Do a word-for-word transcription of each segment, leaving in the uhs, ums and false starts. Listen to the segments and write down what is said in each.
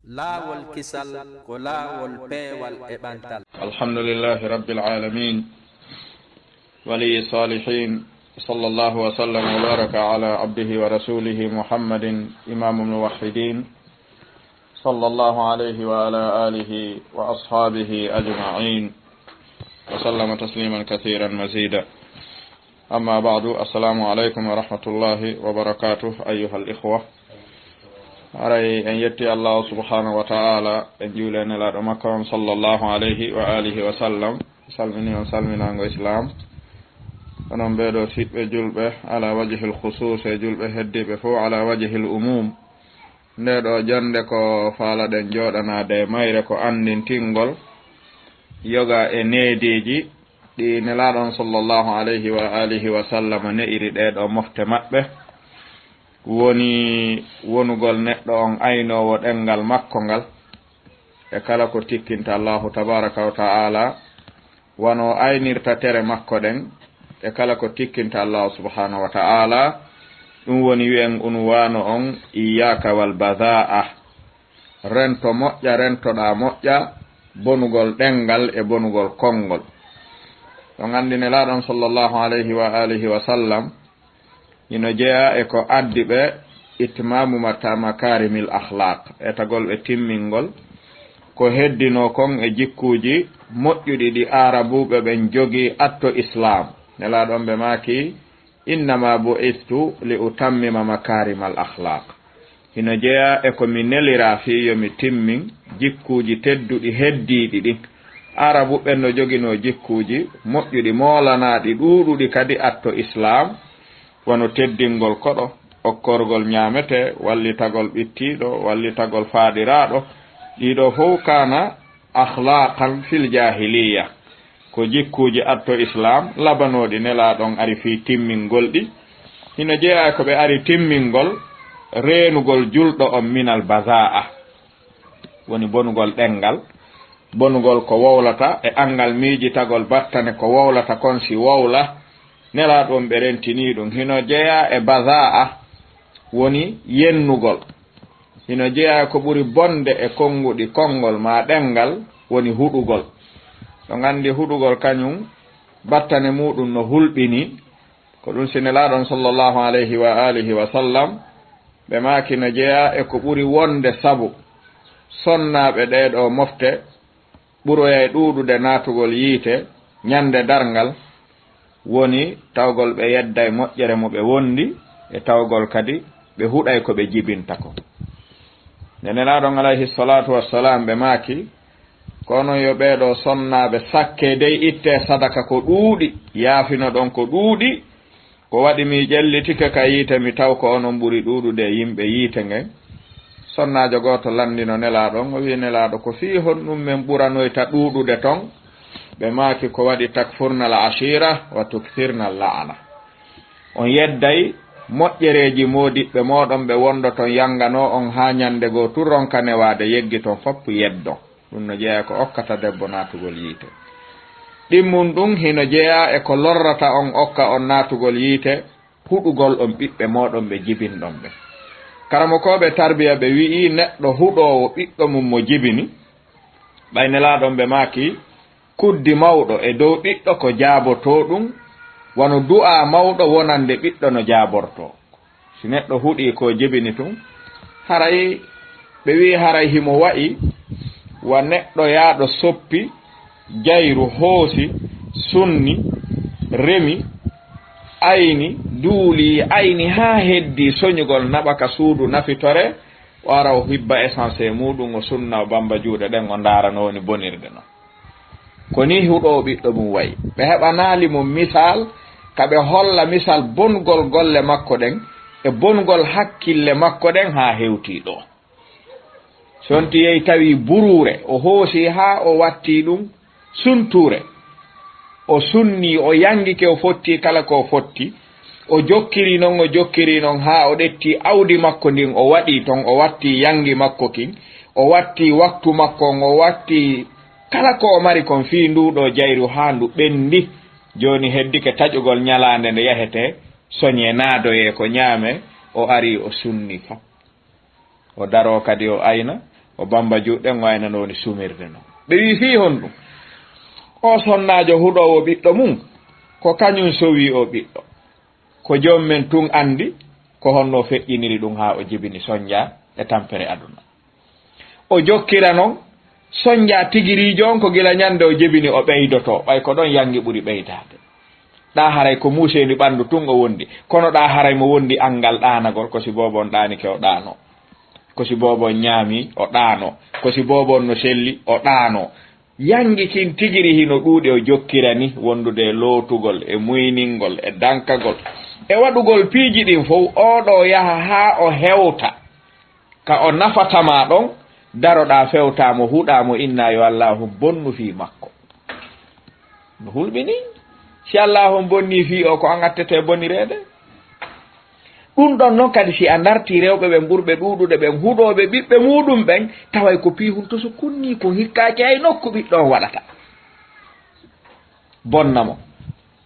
Laawol kisal ko laawol peewal e ɓantal. الحمد لله رب العالمين، ولي الصالحين، صلى الله وسلم وبارك على عبده ورسوله محمد إمام الموحدين، صلى الله عليه وعلى آله وأصحابه أجمعين، وسلم تسليما كثيرا مزيدا. أما بعد، السلام عليكم ورحمة الله وبركاته، أيها الإخوة. Haray en yetti Allahu subhanahu wa ta'ala, en juuli e Nelaaɗo makko on sallallahu alayhi wa alihi wa sallam, salmini on salminaango Islam. Onon ɓee ɗoo siɗɓe julɓe, ala wajhil khusus, e julɓe heddiiɓe fof ala wajhil umum. Ndee ɗoo jonnde ko faalaɗen jooɗanaade e mayre ko anndintingol yoga e neediiji ɗi Nelaaɗo on sallallahu alayhi wa alihi wa sallam ne'iri ɗee ɗoo mofte maɓɓe. Woni wonugol neɗɗo on aynoowo ɗemngal makko ngal e kala ko tikkinta Allahu tabaraka wa ta'ala, wano aynirta tere makko ɗen e kala ko tikkinta Allahu subhanahu wa ta'ala. Ɗum woni wi'en unwaanu on, iyyaka wal badha'a. Rento moƴƴa, rentoɗaa moƴƴa, bonugol ɗemngal e bonugol konngol. Ɗon anndi Nelaaɗo on sallallahu alayhi wa alihi wa sallam, hino jeyaa e ko addi ɓe itmaamu mata makarimil akhlaq, etagol ɓe timmingol ko heddinoo kon e jikkuuji moƴƴuɗi ɗi aarabuuɓe ɓen jogii atto Islaam. Nelaaɗo on ɓe maaki, innama bu'istu li utammima makarimal akhlaq. Hino jeyaa e ko mi neliraa fii yo mi timmin jikkuuji tedduɗi heddiiɗi ɗin. Aarabuuɓe ɓen no joginoo jikkuuji moƴƴuɗi, moolanaaɗi, ɗuuɗuɗi kadi atto Islaam, wano teddingol koɗo, okkorgol ñaametee, wallitagol ɓittiiɗo, wallitagol faaɗiraaɗo. Ɗii ɗoo fow kaana akhlaqan fil jahiliya. Ko jikkuuji atto Islaam labanooɗi Nelaaɗo on ari fii timmingol ɗi. Hino jeyaa e ko ɓe ari timmingol reenugol julɗo on minal baza'a. Woni bonugol ɗemngal, bonugol ko wowlata e anngal miijitagol battane ko wowlata kon si wowla. Nelaaɗo on ɓe rentinii ɗum. Hino jeyaa e baza'a, woni yennugol. Hino jeyaa ko ɓuri bonde e konnguɗi konngol maa ɗemngal, woni huɗugol. Ɗon anndi huɗugol kañum battane muuɗum no hulɓinii. Ko ɗum si Nelaaɗo on sallallahu alayhi wa alihi wa sallam, ɓe maaki no jeyaa e ko ɓuri wonde sabu sonnaaɓe ɗee ɗoo mofte ɓuroya e ɗuuɗude naatugol yiite ñande darngal, woni tawgol ɓe yedday moƴƴere mo ɓe wondi, e tawgol kadi ɓe huɗay ko ɓe jibinta ko. Nde Nelaaɗo on alayhi salatu wassalam ɓe maaki, ko onon yo ɓee ɗoo sonnaaɓe sakkee dey ittee sadaka ko ɗuuɗi, yaafinoɗon ko ɗuuɗi, ko waɗi mi ƴellitike ka yiite, mi taw ko onon ɓuri ɗuuɗude e yimɓe yiite ngen. Sonnaajo gooto lanndino Nelaaɗo on, o wi'i, Nelaaɗo, ko fii honɗum men ɓuranoyta ɗuuɗude ton? Ɓe maaki, ko waɗi takfurnal ashira wa tukthirnal la'ana. On yedday moƴƴereeji moodiɓɓe mooɗon ɓe wondoton yanganoo on haa ñande goo tun ronka newaade yeggiton fop yeddon. Ɗum no jeyaa ko okkata debbo naatugol yiite. Ɗimmun ɗum hino jeyaa e ko lorrata on okka on naatugol yiite, huɗugol on ɓiɓɓe mooɗon ɓe jibinɗon ɓe. Karamokooɓe tarbiya ɓe wi'i neɗɗo huɗoowo ɓiɗɗo mum mo jibini, ɓay Nelaaɗo on ɓe maaki, kuddi mawɗo e dow ɓiɗɗo ko jaabotoo ɗum, wano du'aa mawɗo wonande ɓiɗɗo no jaabortoo. Si neɗɗo huɗii ko jibini tun, haray ɓe wi'i haray himo wa'i wa neɗɗo yaaɗo soppi jayru, hoosi, sunni, remi, ayni, duuli, ayni haa heddii soñugol naɓa ka suudu nafitore, o ara o hibba essence e muuɗum, o sunna, o bamba juuɗe ɗen, o ndaara no woni bonirde non. Ko nii huɗoowo ɓiɗɗo mum wayi. Ɓe heɓanaali mo misal, ka ɓe holla misal bongol golle makko ɗen e bongol hakkille makko ɗen haa hewtii ɗoo. Si on tiyey tawi buruure, o hoosi haa o watti ɗum suntuure. O sunni, o yangike, o fotti kala ko o fotti. O jokkiri non, o jokkiri non haa o ɗetti awdi makko ndin, o waɗi ton, o watti yangi makko kin, o watti waktu makko on, o watti kala ko o mari kon fii nduu ɗoo jayru haa ndu ɓendi. Jooni heddike taƴugol ñalaande nde yahetee, soñee, naadoyee ko ñaamee, o ari o sunni fop. O daroo kadi o ayna, O bamba juuɗe ɗen, o ayna no woni sumirde non. Ɓe wi, "Fii honɗum?" "O sonnaajo huɗoowo ɓiɗɗo mum, ko kañum sowi o ɓiɗɗo. Ko joom men tun andi ko honno o feƴƴiniri ɗum haa o jibini sonja e tampere aduna. O jokkira non sonja tigiriijo on ko gila ñande o jibini o ɓeydoto, ɓay ko ɗon yangi ɓuri ɓeydaade. Ɗa haray ko muuseendi ɓandu tun o wondi, kono ɗa haray mo wondi anngal ɗaanagol, ko si boobo on ɗaanike o ɗaano, ko si boobo on ñaami o ɗaano, ko si boobo on no selli o ɗaano." Yangi kin tigiri hino ɗuuɗi o jokkirani wondude e lootugol, e muyningol, e dankagol, e waɗugol piiji ɗin fow, oo ɗoo yaha haa o hewta ka o nafata ma ɗon, daroɗaa fewtaa mo, huɗaa mo, innaa yo Allaahu bonnu fii makko. No hulɓinii. Si Allaahu on bonnii fii o, ko an attete bonireede. Ɗum ɗon non kadi, si a dartii rewɓe ɓen ɓurɓe ɗuuɗude ɓen, huɗooɓe ɓiɓɓe muuɗum ɓen, taway ko piihun to so kunnii kun, hikkaaki hay nokku ɓiɗɗo on waɗata. Bonna mo.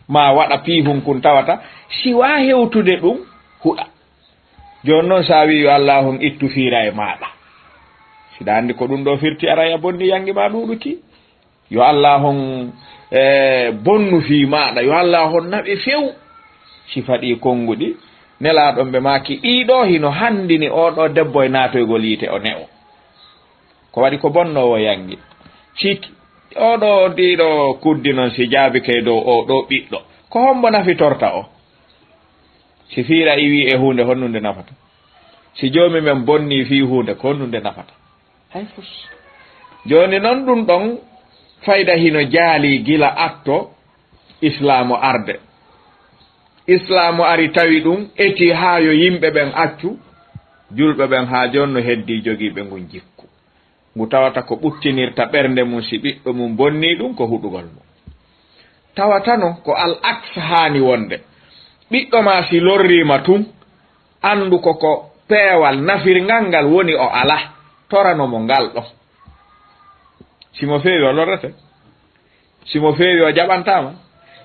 Maa waɗa piihun kun tawata, si waa hewtude ɗum, huɗa. Jooni non, si a wi'i yo Allaahu on ittu fiira e maaɗa, si ɗa anndi ko ɗum ɗoo firti, aray a bonni yangi maa ɗuuɗuki. Yo Allaahu on, e, bonnu fii maaɗa, yo Allaahu on naɓe few. Si faɗii konnguɗi, Nelaaɗo on ɓe maaki, ɗii ɗoo hino hanndini oo ɗoo debbo e naatoygol yiite o ne'o. Ko waɗi ko bonnoowo yangi. Si oo ɗoo, ɗii ɗoo kuddi non si jaabike e dow oo ɗoo ɓiɗɗo, ko hombo nafitorta o? Si fiira iwii e huunde, honnunde nafata? Si joomi men bonnii fii huunde, ko honnunde nafata? Hay fus. Jooni non ɗum ɗon fayda hino jaalii gila atto Islaamu arde. Islaamu ari tawi ɗum eti haa yo yimɓe ɓen accu, julɓe ɓen haa jooni no heddii jogiiɓe ngun jikku. Ngu tawata ko ɓuttinirta ɓernde mum si ɓiɗɗo mum bonnii ɗum ko huɗugol mo. Tawata non ko al aks haani wonde. Ɓiɗɗo maa si lorriima tun, anndu ko ko peewal nafirngal ngal woni o alaa, torano mo ngal ɗon. Si mo feewi o lorrete. Si mo feewi o jaɓantaama.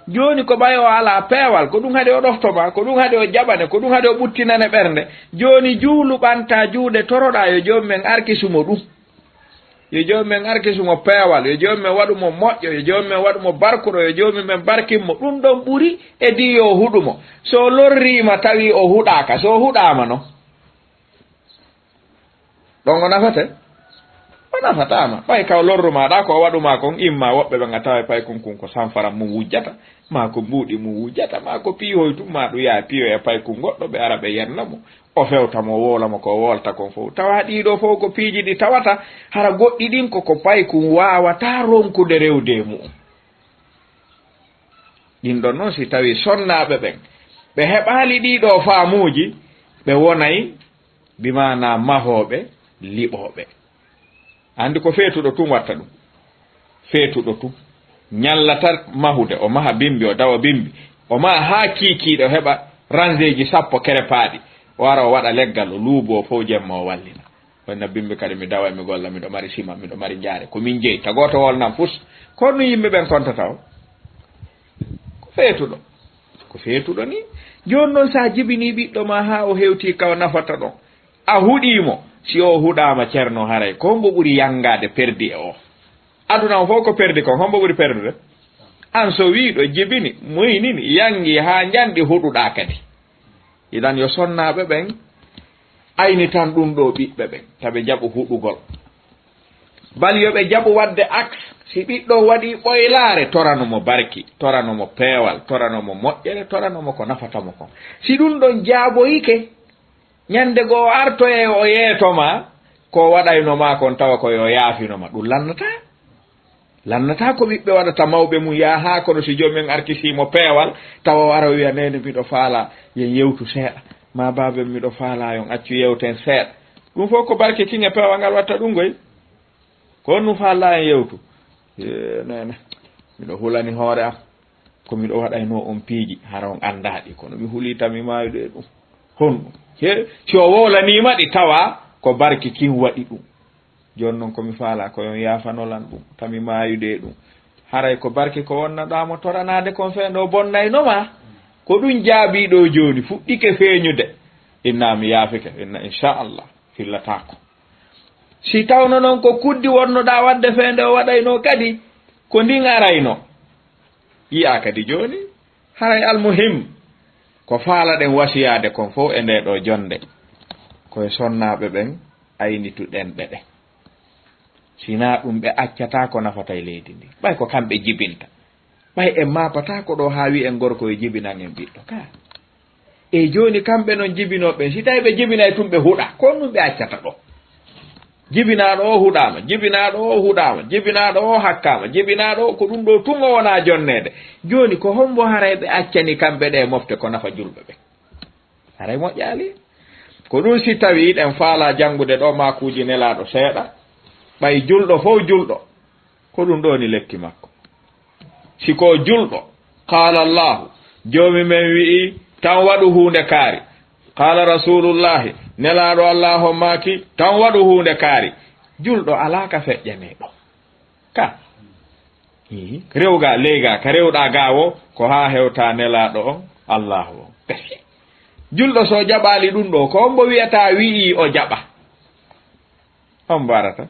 Jooni ko ɓay o alaa peewal, ko ɗum haɗi o ɗofto ma, ko ɗum haɗi o jaɓane, ko ɗum haɗi o ɓuttinane ɓernde. Jooni juulu ɓanta juuɗe toroɗaa yo joomum en arkisu mo ɗum. Yo joomum en arkisu mo peewal, yo joomum en waɗu mo moƴƴo, yo joomum en waɗu mo barkuɗo, yo joomum en barkin mo. Ɗum ɗon ɓuri e di yo huɗu mo. So lorriima tawi o huɗaaka, so huɗaama non. Ɗon o nafete? O nafataama. Ɓay ka o lorru ma ɗa ko o waɗu ma kon, imma woɓɓe ɓen a tawa e paykun kun ko sanfaran mum wujjata, maa ko mbuuɗi mum wujjata, maa ko piihoy tun, maa ɗum yaha piihoy e paykun goɗɗo, ɓe ara ɓe yenna mo. O fewta mo, o wowla mo ko o wowlata kon fow. Tawa ɗii ɗoo fow ko piiji ɗi tawata hara goɗɗi ɗin ko ko paykun waawataa ronkude rewde e mu'un. Ɗin ɗon non si tawii sonnaaɓe ɓen ɓe heɓaali ɗii ɗoo faamuuji, ɓe wonay bi maanaa mahooɓe, liɓooɓe. Anndi ko feetuɗo tun watta ɗum. Feetuɗo tun. Ñallata mahude, o maha bimbi, o dawa bimbi. O maha haa kiikiiɗe, o heɓa ranzeeji sappo kerepaaɗi. O ara o waɗa leggal, o luubo o fow jemma o wallina. Wonna bimbi kadi mi dawa, mi golla, miɗo mari sima, miɗo mari jaare. Ko min jeyi. Tagoto wolnan fus. Ko ɗum yimɓe ɓen kontata o. Ko feetuɗo. Ko feetuɗo ni. Jooni non sa jibini ɓiɗɗo ma haa o hewti ka o nafata ɗon. A huɗii mo. Si o huɗaama, Ceerno, haray ko hombo ɓuri yangaade perdi e o? Aduna on fof ko perdi kon, hombo ɓuri perdude? An so wiiɗo jibini, muynini, yangi haa njanɗi, huɗuɗaa kadi. Idan yo sonnaaɓe ɓen aynitan ɗum ɗo ɓiɓɓe ɓen, ta ɓe jaɓu huɗugol. Bal yo ɓe jaɓu waɗde aks, si ɓiɗɗo waɗi ɓoylaare, torano mo barki, torano mo peewal, torano mo moƴƴere, torano mo ko nafata mo kon. Si ɗum ɗon jaaboyike, ñande goo o artoyay o yeeto ma, ko waɗayno ma kon tawa ko yo yaafino ma, ɗum lannataa. Lannataa ko ɓiɓɓe waɗata mawɓe mum, yaa haa kono si joomum en arkisii mo peewal, tawa o ara o wiya, "Neene, miɗo faalaa yen yewtu seeɗa." Maa, "Baaba, miɗo faalaa yon accu yewten seeɗa." Ɗum fof ko barke kin e peewal ngal watta ɗum goy. Ko honɗum faalaa en yewtu? "Ee, neene, miɗo hulani hoore am. Ko miɗo waɗaynoo on piiji, hara on anndaa ɗi. Kono mi hulii tan mi maayude e ɗum." Honɗum? He, si o wowlaniima ɗi, tawa ko barke kin waɗi ɗum. Jooni non ko mi faalaa ko yon yaafano lan ɗum, tami maayude e ɗum. Haray ko barke ko wonnaɗaa mo toranaade kon fee ɗo bonnayno ma. Ko ɗum jaabii ɗo jooni, fuɗɗike feeñude. Inna mi yaafike, inna inchallah, fillataako. Si tawno noon ko kuddi wonnoɗaa waɗde feende o waɗaynoo kadi, ko ndin arayno. Yi'aa kadi jooni, haray almuhim, ko faalaɗen wasiyaade kon fof e ndee ɗoo jonnde, ko e sonnaaɓe ɓen aynituɗen ɓe ɗe. Sinaa ɗum ɓe accataa ko nafata e leydi ndi. Ɓay ko kamɓe jibinta. Ɓay en maapataa ko ɗoo haa wi'en gorko e jibinan en ɓiɗɗo. Ka. E jooni kamɓe non jibinooɓe, si tawi ɓe jibinay tun ɓe huɗa, ko ɗum ɓe accata ɗoo. Jibinaaɗo o huɗaama, jibinaaɗo o huɗaama, jibinaaɗo o hakkaama, jibinaaɗo o, ko ɗum ɗoo tun o wonaa jonneede. Jooni ko hombo haray ɓe accani kamɓe ɗe mofte ko nafa julɓe ɓe? Haray moƴƴaali. Ko ɗum si tawi ɗen faalaa janngude ɗoo maakuuji Nelaaɗo seeɗa, ɓay julɗo fof julɗo, ko ɗum ɗoo ni lekki makko. Si ko julɗo, qaala Allaahu, Joomi men wi'i, tan waɗu huunde kaari. Qaala Rasuulullaahi, Nelaaɗo Allaahu maaki, tan waɗu huunde kaari. Julɗo alaa ka feƴƴanee ɗoo. Ka. Ii, rewga, leyga, ka rewɗaa ga wo, ko haa hewta Nelaaɗo on, Allaahu on. Basi. Julɗo so jaɓaali ɗum ɗoo, ko hombo wi'ata wi'i o jaɓa? On mbarata?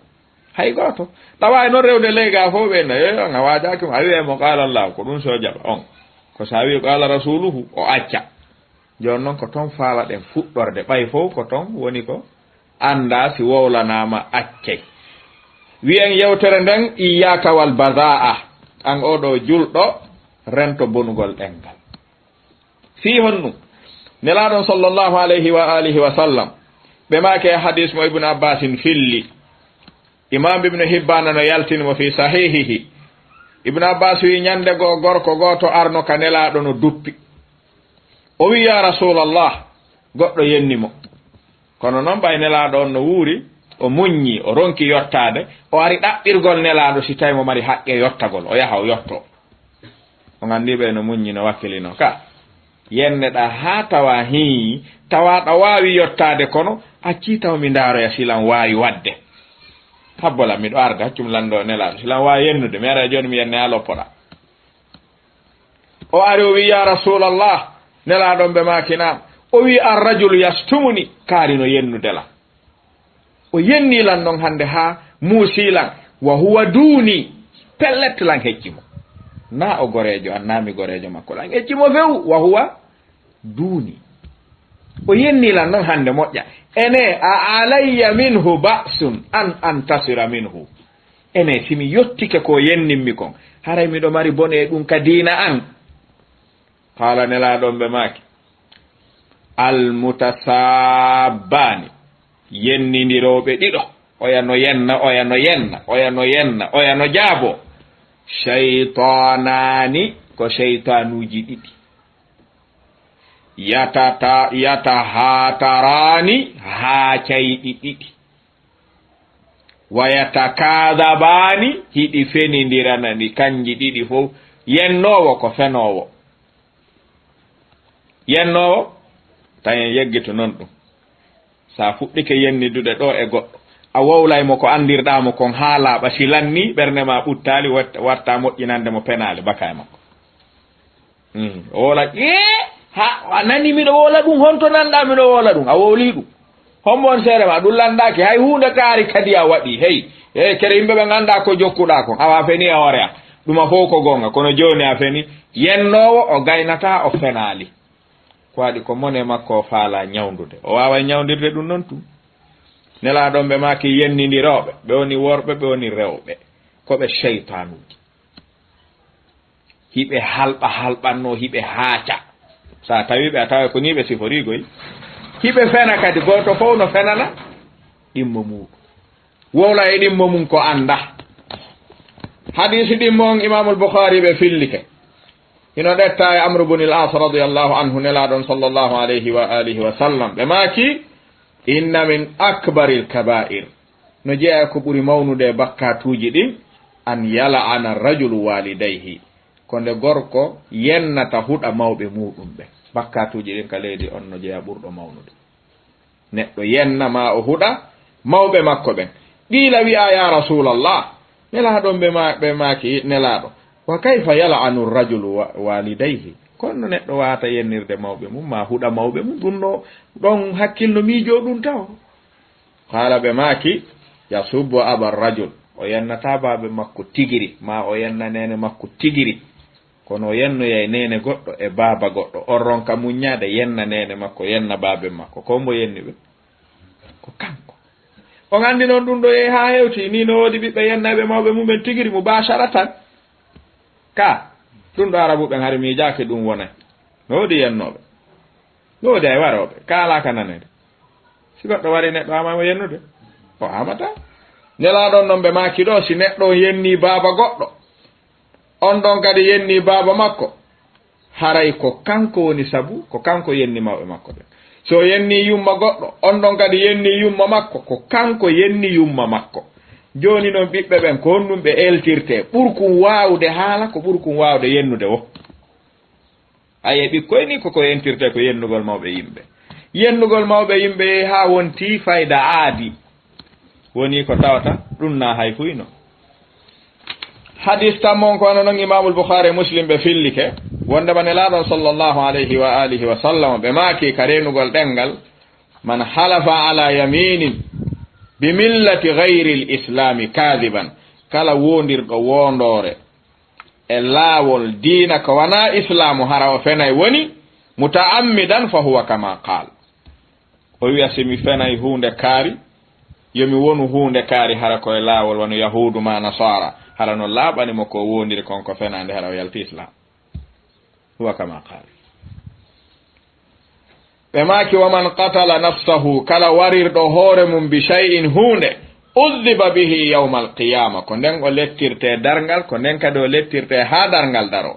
Hay gooto. Ɗawa e noon rewde leyga fof ɓe na, "Yo, yo, nga waajaaki mo." A wi'e mo, "Qaala Allaahu," ko ɗum so jaɓa on. Ko so a wi'i, "Qaala Rasuuluhu," o acca. Jooni noon ko toon faalaɗen fuɗɗorde. Ɓay fof ko toon woni ko anndaa si wowlanaama accay. Wi'en yewtere nden, "Iyyaaka wal badaa'a." An oo ɗoo julɗo, rento bonugol ɗemngal. Fii honɗum? Nelaaɗo on sallallahu alayhi wa alihi wa sallam, ɓe maaki e hadiis mo Ibnu Abbaasin filli. Imaam Ibnu Hibbaana no yaltini mo fii sahiihihi. Ibnu Abbaas wi'i, ñande goo gorko gooto arno ka Nelaaɗo no duppi. O wi'i, "Yaa Rasuulallah," goɗɗo yenni mo. Kono noon, ɓay Nelaaɗo on no wuuri, o muññi, o ronki yottaade, o ari ɗaɓɓirgol Nelaaɗo si tawi mo mari haqqe yottagol, o yaha o yottoo. On anndi ɓe no muññi, no wakkilinoo ka. Yenneɗaa haa tawa hii, tawa ɗa waawi yottaade, kono accii taw mi ndaaroya si lan waawi waɗde. Habbola, miɗo arda, accum lanndo Nelaaɗo. Si lan waawi yennude, mi ara jooni mi yenne haa loppoɗaa. O ari, o wi'i, "Yaa Rasuulallah," Nelaaɗo on ɓe maaki, "Naam." O wi'i, "Ar-rajulu yastumuni," kaari no yennude lan. O yenni lan non hande haa muusi lan, "wa huwa duuni," pellet lan hecci mo. Naa o goreejo an, naa mi goreejo makko, lan hecci mo few, "wa huwa duuni." O yenni lan non hande moƴƴa. Ene, "a alayya minhu ba'sun an antasira minhu?" Ene, si mi yottike ko yennimmi kon, haray miɗo mari bone e ɗum ka diina an? Qaala, Nelaaɗo on ɓe maaki, "Al-mutasaabbaani," yennindirooɓe ɗiɗo, oya no yenna, oya no yenna, oya no yenna, oya no jaabo. "Shaytaanaani," ko shaytaanuuji ɗiɗi. "Yatata-, yatahaataraani," haacayɗi ɗiɗi. "Wa yatakaadabaani," hiɗi fenindirana ɗi kanji ɗiɗi fow. Yennoowo ko fenoowo. Yennoowo, tawi en yeggitu non ɗum. Sa fuɗɗike yennidude ɗo e goɗɗo, a wowlay mo ko anndirɗaa mo kon haa laaɓa, si lanni ɓernde ma ɓuttaali, wat-, watta moƴƴinande mo penaali baka e makko. Mm. O wowla, "Ee, ha, a nani miɗo wowla ɗum, honto nanɗaa miɗo wowla ɗum?" A wowlii ɗum. Hombo on seere ma, ɗum landaaki, hay huunde kaari kadi a waɗi. Hey, hey, kere yimɓe ɓe nganndaa ko jokkuɗaa kon. Awa a fenii e hoore an. Ɗuma fow ko goonga, kono jooni a fenii. Yennoowo, o gaynataa, o fenaali. Ko waɗi ko mone makko o faalaa ñawndude. O waaway ñawndirde ɗum non tun. Nelaaɗo on ɓe maaki yennindirooɓe. Ɓe woni worɓe, ɓe woni rewɓe. Ko ɓe seytaanuuji. Hiɓe halɓa halɓanno, hiɓe haaca. Sa tawi ɓe, a tawa ko ni ɓe siforigoy. Hiɓe fena kadi, gooto fow no fenana ɗimmo muuɗum. Wowla e ɗimmo mum ko annda. Hadiisi ɗimmo on Imaamul Bukhaari ɓe fillike. Hino ɗetta e Amru bun al-As radiyallahu anhu, Nelaaɗo on sallallahu alayhi wa alihi wa sallam. Ɓe maaki, "Inna min akbaril kabaa'ir." No jeyaa ko ɓuri mawnude e bakkaatuuji ɗin, "an yal'ana rajulu walidayhi." Ko nde gorko yennata huɗa mawɓe muuɗum ɓe. Bakkaatuuji ɗin ka leydi on no jeyaa ɓurɗo mawnude. Neɗɗo yenna ma o huɗa mawɓe makko ɓen. Qiila wi'a, "Ya Rasulallah," Nelaaɗo on ɓe ma-, ɓe maaki, Nelaaɗo, "Wa kayfa yal'anu rajulu wa-, walidayhi?" Kono neɗɗo waata yennirde mawɓe mum, ma huɗa mawɓe mum, ɗum no ɗon hakkil no miijoo ɗum taw. Qaala ɓe maaki, Yasubbu aba rajul, o yennata baabe makko tigiri, ma o yenna neene makko tigiri. Kono o yennoyay neene goɗɗo e baaba goɗɗo. On ronka muññaade yenna neene makko, yenna baabe makko. Ko mbo yenni ɓe? Ko kanko. On anndi noon ɗum ɗo yehi haa hewti, ni no woodi ɓiɓɓe yennayɓe mawɓe mumen tigiri mubaasharatan. Ka, ɗum ɗo Arabuɓe hari miijaaki ɗum wonay. No woodi yennooɓe. No woodi ay warooɓe. Kaalaaka naneede. Si goɗɗo wari neɗɗo ama mo yennude, o amata. Nelaaɗo on noon ɓe maaki ɗo, si neɗɗo on yenni baaba goɗɗo, on ɗon kadi yenni baaba makko, haray ko kanko woni sabu, ko kanko yenni mawɓe makko ɓen. So o yenni yumma goɗɗo, on ɗon kadi yenni yumma makko, ko kanko yenni yumma makko. Jooni noon ɓiɓɓe ɓen, ko honɗum ɓe eltirtee? Ɓurkun waawde haala, ko ɓurkun waawde yennude wo. Aye, ɓikkoy ni koko yentirtee ko yennugol mawɓe yimɓe. Yennugol mawɓe yimɓe yehi haa wonti fayda aadi. Woni ko tawata ɗum na hay fuyno. Hadis tammo on ko wano non Imaamul Bukhaari e Muslim ɓe fillike, wondema Nelaaɗo sallallahu alayhi wa alihi wa sallam ɓe maaki ka reenugol ɗemngal, "Man halafa ala yaminin bi millati ghayril islami kadiban," kala wondirɗo wondoore e laawol diina ko wanaa Islaamu, hara o fenay woni, "muta'ammidan fa huwa kama qaal." O wiya, "Si mi fenay huunde kaari, yo mi wonu huunde kaari, hara ko e laawol wano Yahuudu ma Nasaara, hara no laaɓani mo ko wondiri kon ko fenaande, hara o yalti Islaam." Huwa kama qaal. Ɓe maaki, "Wa man qatala nafsahu," kala warirɗo hoore mum, "bi shay'in," huunde, "udhiba bihi yawmal qiyama," ko nden o lettirte darngal, ko nden kadi o lettirte haa darngal daro.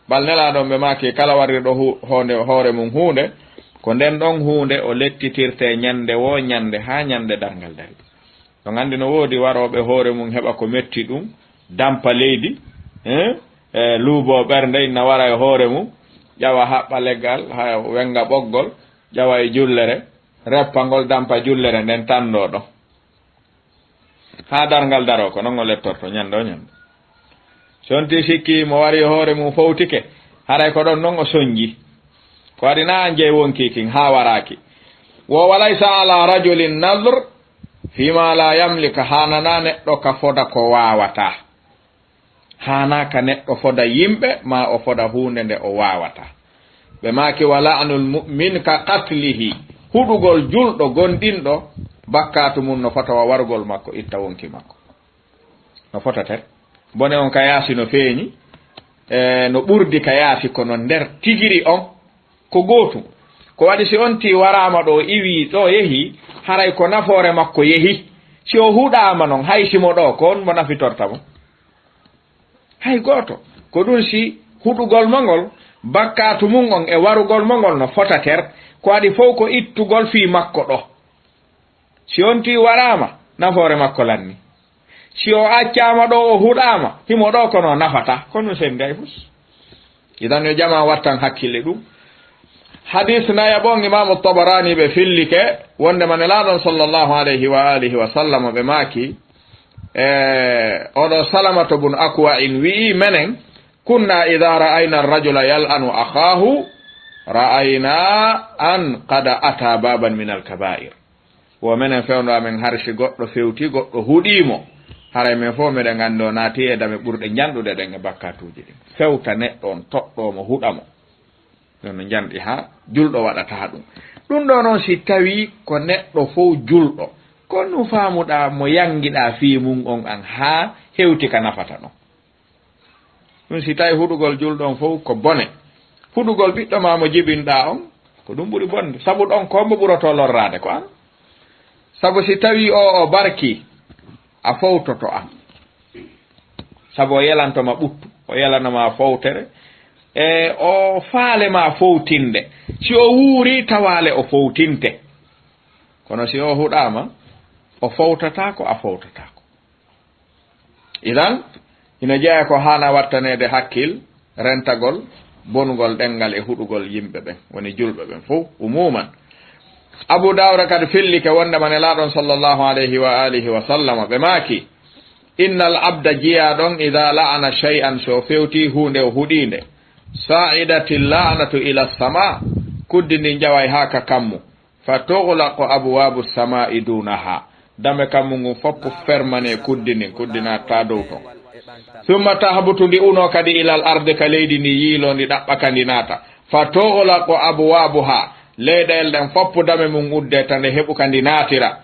Bal Nelaaɗo on ɓe maaki, kala warirɗo hu-, hoonde, hoore mum huunde, ko nden ɗon huunde o lettitirte ñande woo ñande haa ñande darngal dari. Ɗon anndi no woodi warooɓe hoore mum heɓa ko metti ɗum, dampa leydi, eh, e luubo ɓernde inna wara e hoore mum, ƴawa haɓɓa leggal, ha wenga ɓoggol, ƴawa e jullere, reppa ngol, dampa jullere nden tanndo ɗon. Haa darngal daro, ko non o lettorto ñande o ñande. Si on ti sikki mo wari hoore mum fowtike, haray ko ɗon non o sonji. Ko waɗi na an jey wonki kin haa waraaki. Wo walaysa ala rajulin nadr fima la yamlik, haanana neɗɗo ka foda ko waawata. Haana ka neɗɗo foda yimɓe, ma o foda huunde nde o waawata. Ɓe maaki, "Wa la'nul mu'min ka qatlihi." Huɗugol julɗo gonɗinɗo, bakkaatu mum no fota wa warugol makko, itta wonki makko. No fota ter. Bone on ka yaasi no feeñi, e no ɓurdi ka yaasi, kono nder tigiri on ko gootum. Ko waɗi si on tii waraama ɗo, iwi ɗo yehi, haray ko nafoore makko yehi. Si o huɗaama non, hay si mo ɗo, ko on mo nafitorta mo? Hay gooto. Ko ɗum si huɗugol mo ngol, bakkaatu mum on e warugol mo ngol no fota ter, ko waɗi fow ko ittugol fii makko ɗo. Si on tii waraama, nafoore makko lanni. Si o accaama ɗo, o huɗaama, himo ɗo kono nafata, ko ɗum sendi ay fus. Idan yo jama wattan hakkille ɗum. Hadis nayaɓo on Imaamu Tabarani ɓe fillike, wondema Nelaaɗo on sallallahu alayhi wa alihi wa sallam ɓe maaki, e, oɗo Salamatu bun Akwa'in wi'i, menen, "Kunna idha ra'ayna ar-rajula yal'anu akhahu, ra'ayna an qad ata baban min al-kaba'ir." Wo menen fewndo amen hari si goɗɗo fewti, goɗɗo huɗii mo. Haray men fof meɗen anndi o naati e dame ɓurɗe njanɗuɗe ɗen e bakkaatuuji ɗin. Fewta neɗɗo on, toɗɗo mo, huɗa mo. Ɗum no njanɗi haa julɗo waɗata ɗum. Ɗum ɗo noon si tawii ko neɗɗo fof julɗo, ko no faamuɗaa mo yanngiɗaa fii mum on an haa hewti ka nafata ɗon? Ɗum si tawi huɗugol julɗo on fof ko bone, huɗugol ɓiɗɗo ma mo jibinɗaa on, ko ɗum ɓuri bonde. Sabu ɗon ko mbo ɓurotoo lorraade ko an. Sabu si tawi o, o barki, a fowtoto an. Sabu o yelanto ma ɓuttu, o yelana ma fowtere, e o faale ma fowtinde. Si o wuuri, tawaale o fowtinte. Kono si o huɗaama, o fowtataako, a fowtataako. Idan, ina jeyaa ko haana wattaneede hakkil, rentagol, bonugol ɗemngal e huɗugol yimɓe ɓen, woni julɓe ɓen fof, umuman. Abu Dawuda kadi fillike wondema Nelaaɗo on sallallahu alayhi wa alihi wa sallam, ɓe maaki, "Innal abda jiyaaɗo on, ida la'ana shay'an, so fewti huunde o huɗiinde, sa'idatil la'natu ila sama, kuddi ndin ƴaway haa ka kammu, fa tughlaqu abwabu samai dunaha, Dame kammu ngun fof ko fermane kuddi ndin, kuddi naatta dow ton. Summa tahbutu, ndi uno kadi ilal ardi, ka leydi ndi yiilo, ndi ɗaɓɓa ka ndi naata. Fa tughlaqu abwabuha, leyɗeele ɗen fof dame mun udde tan nde heɓu ka ndi naatira.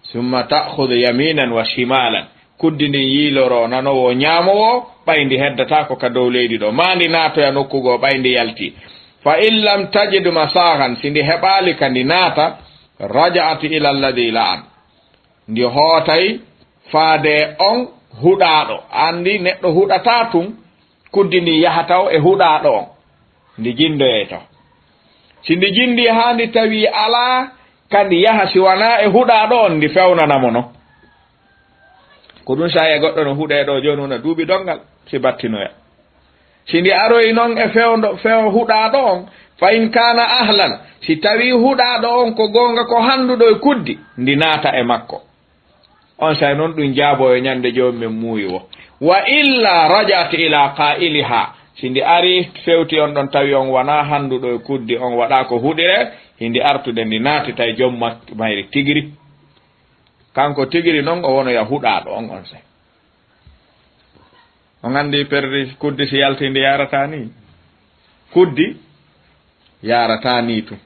Summa ta'khudhu yaminan wa shimalan, kuddi ndin yiiloro nano wo ñaamo wo, ɓay ndi heddataako ka dow leydi ɗo. Maa ndi naatoya nokku goo ɓay ndi yalti. Fa in lam tajid masaghan, si ndi heɓaali ka ndi naata, raja'at ila alladhi la'an. Ndi hootay faade on huɗaaɗo. Anndi neɗɗo huɗataa tun, kuddi ndi yahata o e huɗaaɗo on. Ndi jinndoyay taw. Si ndi jinndii haa ndi tawi alaa ka ndi yaha si wanaa e huɗaaɗo on, ndi fewnana mo non. Ko ɗun saa'i e goɗɗo no huɗee ɗoo jooni wona duuɓi donngal si battinoya. Si ndi aroyi non e fewndo, few huɗaaɗo on, fa in kaana ahlan, si tawii huɗaaɗo on ko goonga ko hannduɗo e kuddi, ndi naata e makko. Onsay non ɗun jaaboo e ñande Joomi men muuyi woo. Wa illaa raja'at ilaa qaa'ilihaa, si ndi arii fewti on ɗon tawi on wanaa hannduɗo e kuddi, on waɗaa ko huɗiree, hindi artude ndi naatita e jom mak-, mayri tigiri. Kanko tigiri non o wonoya huɗaaɗo on onsay. On anndi perdi kuddi si yalti ndi yaarataa nii? Kuddi yaarataa nii tun.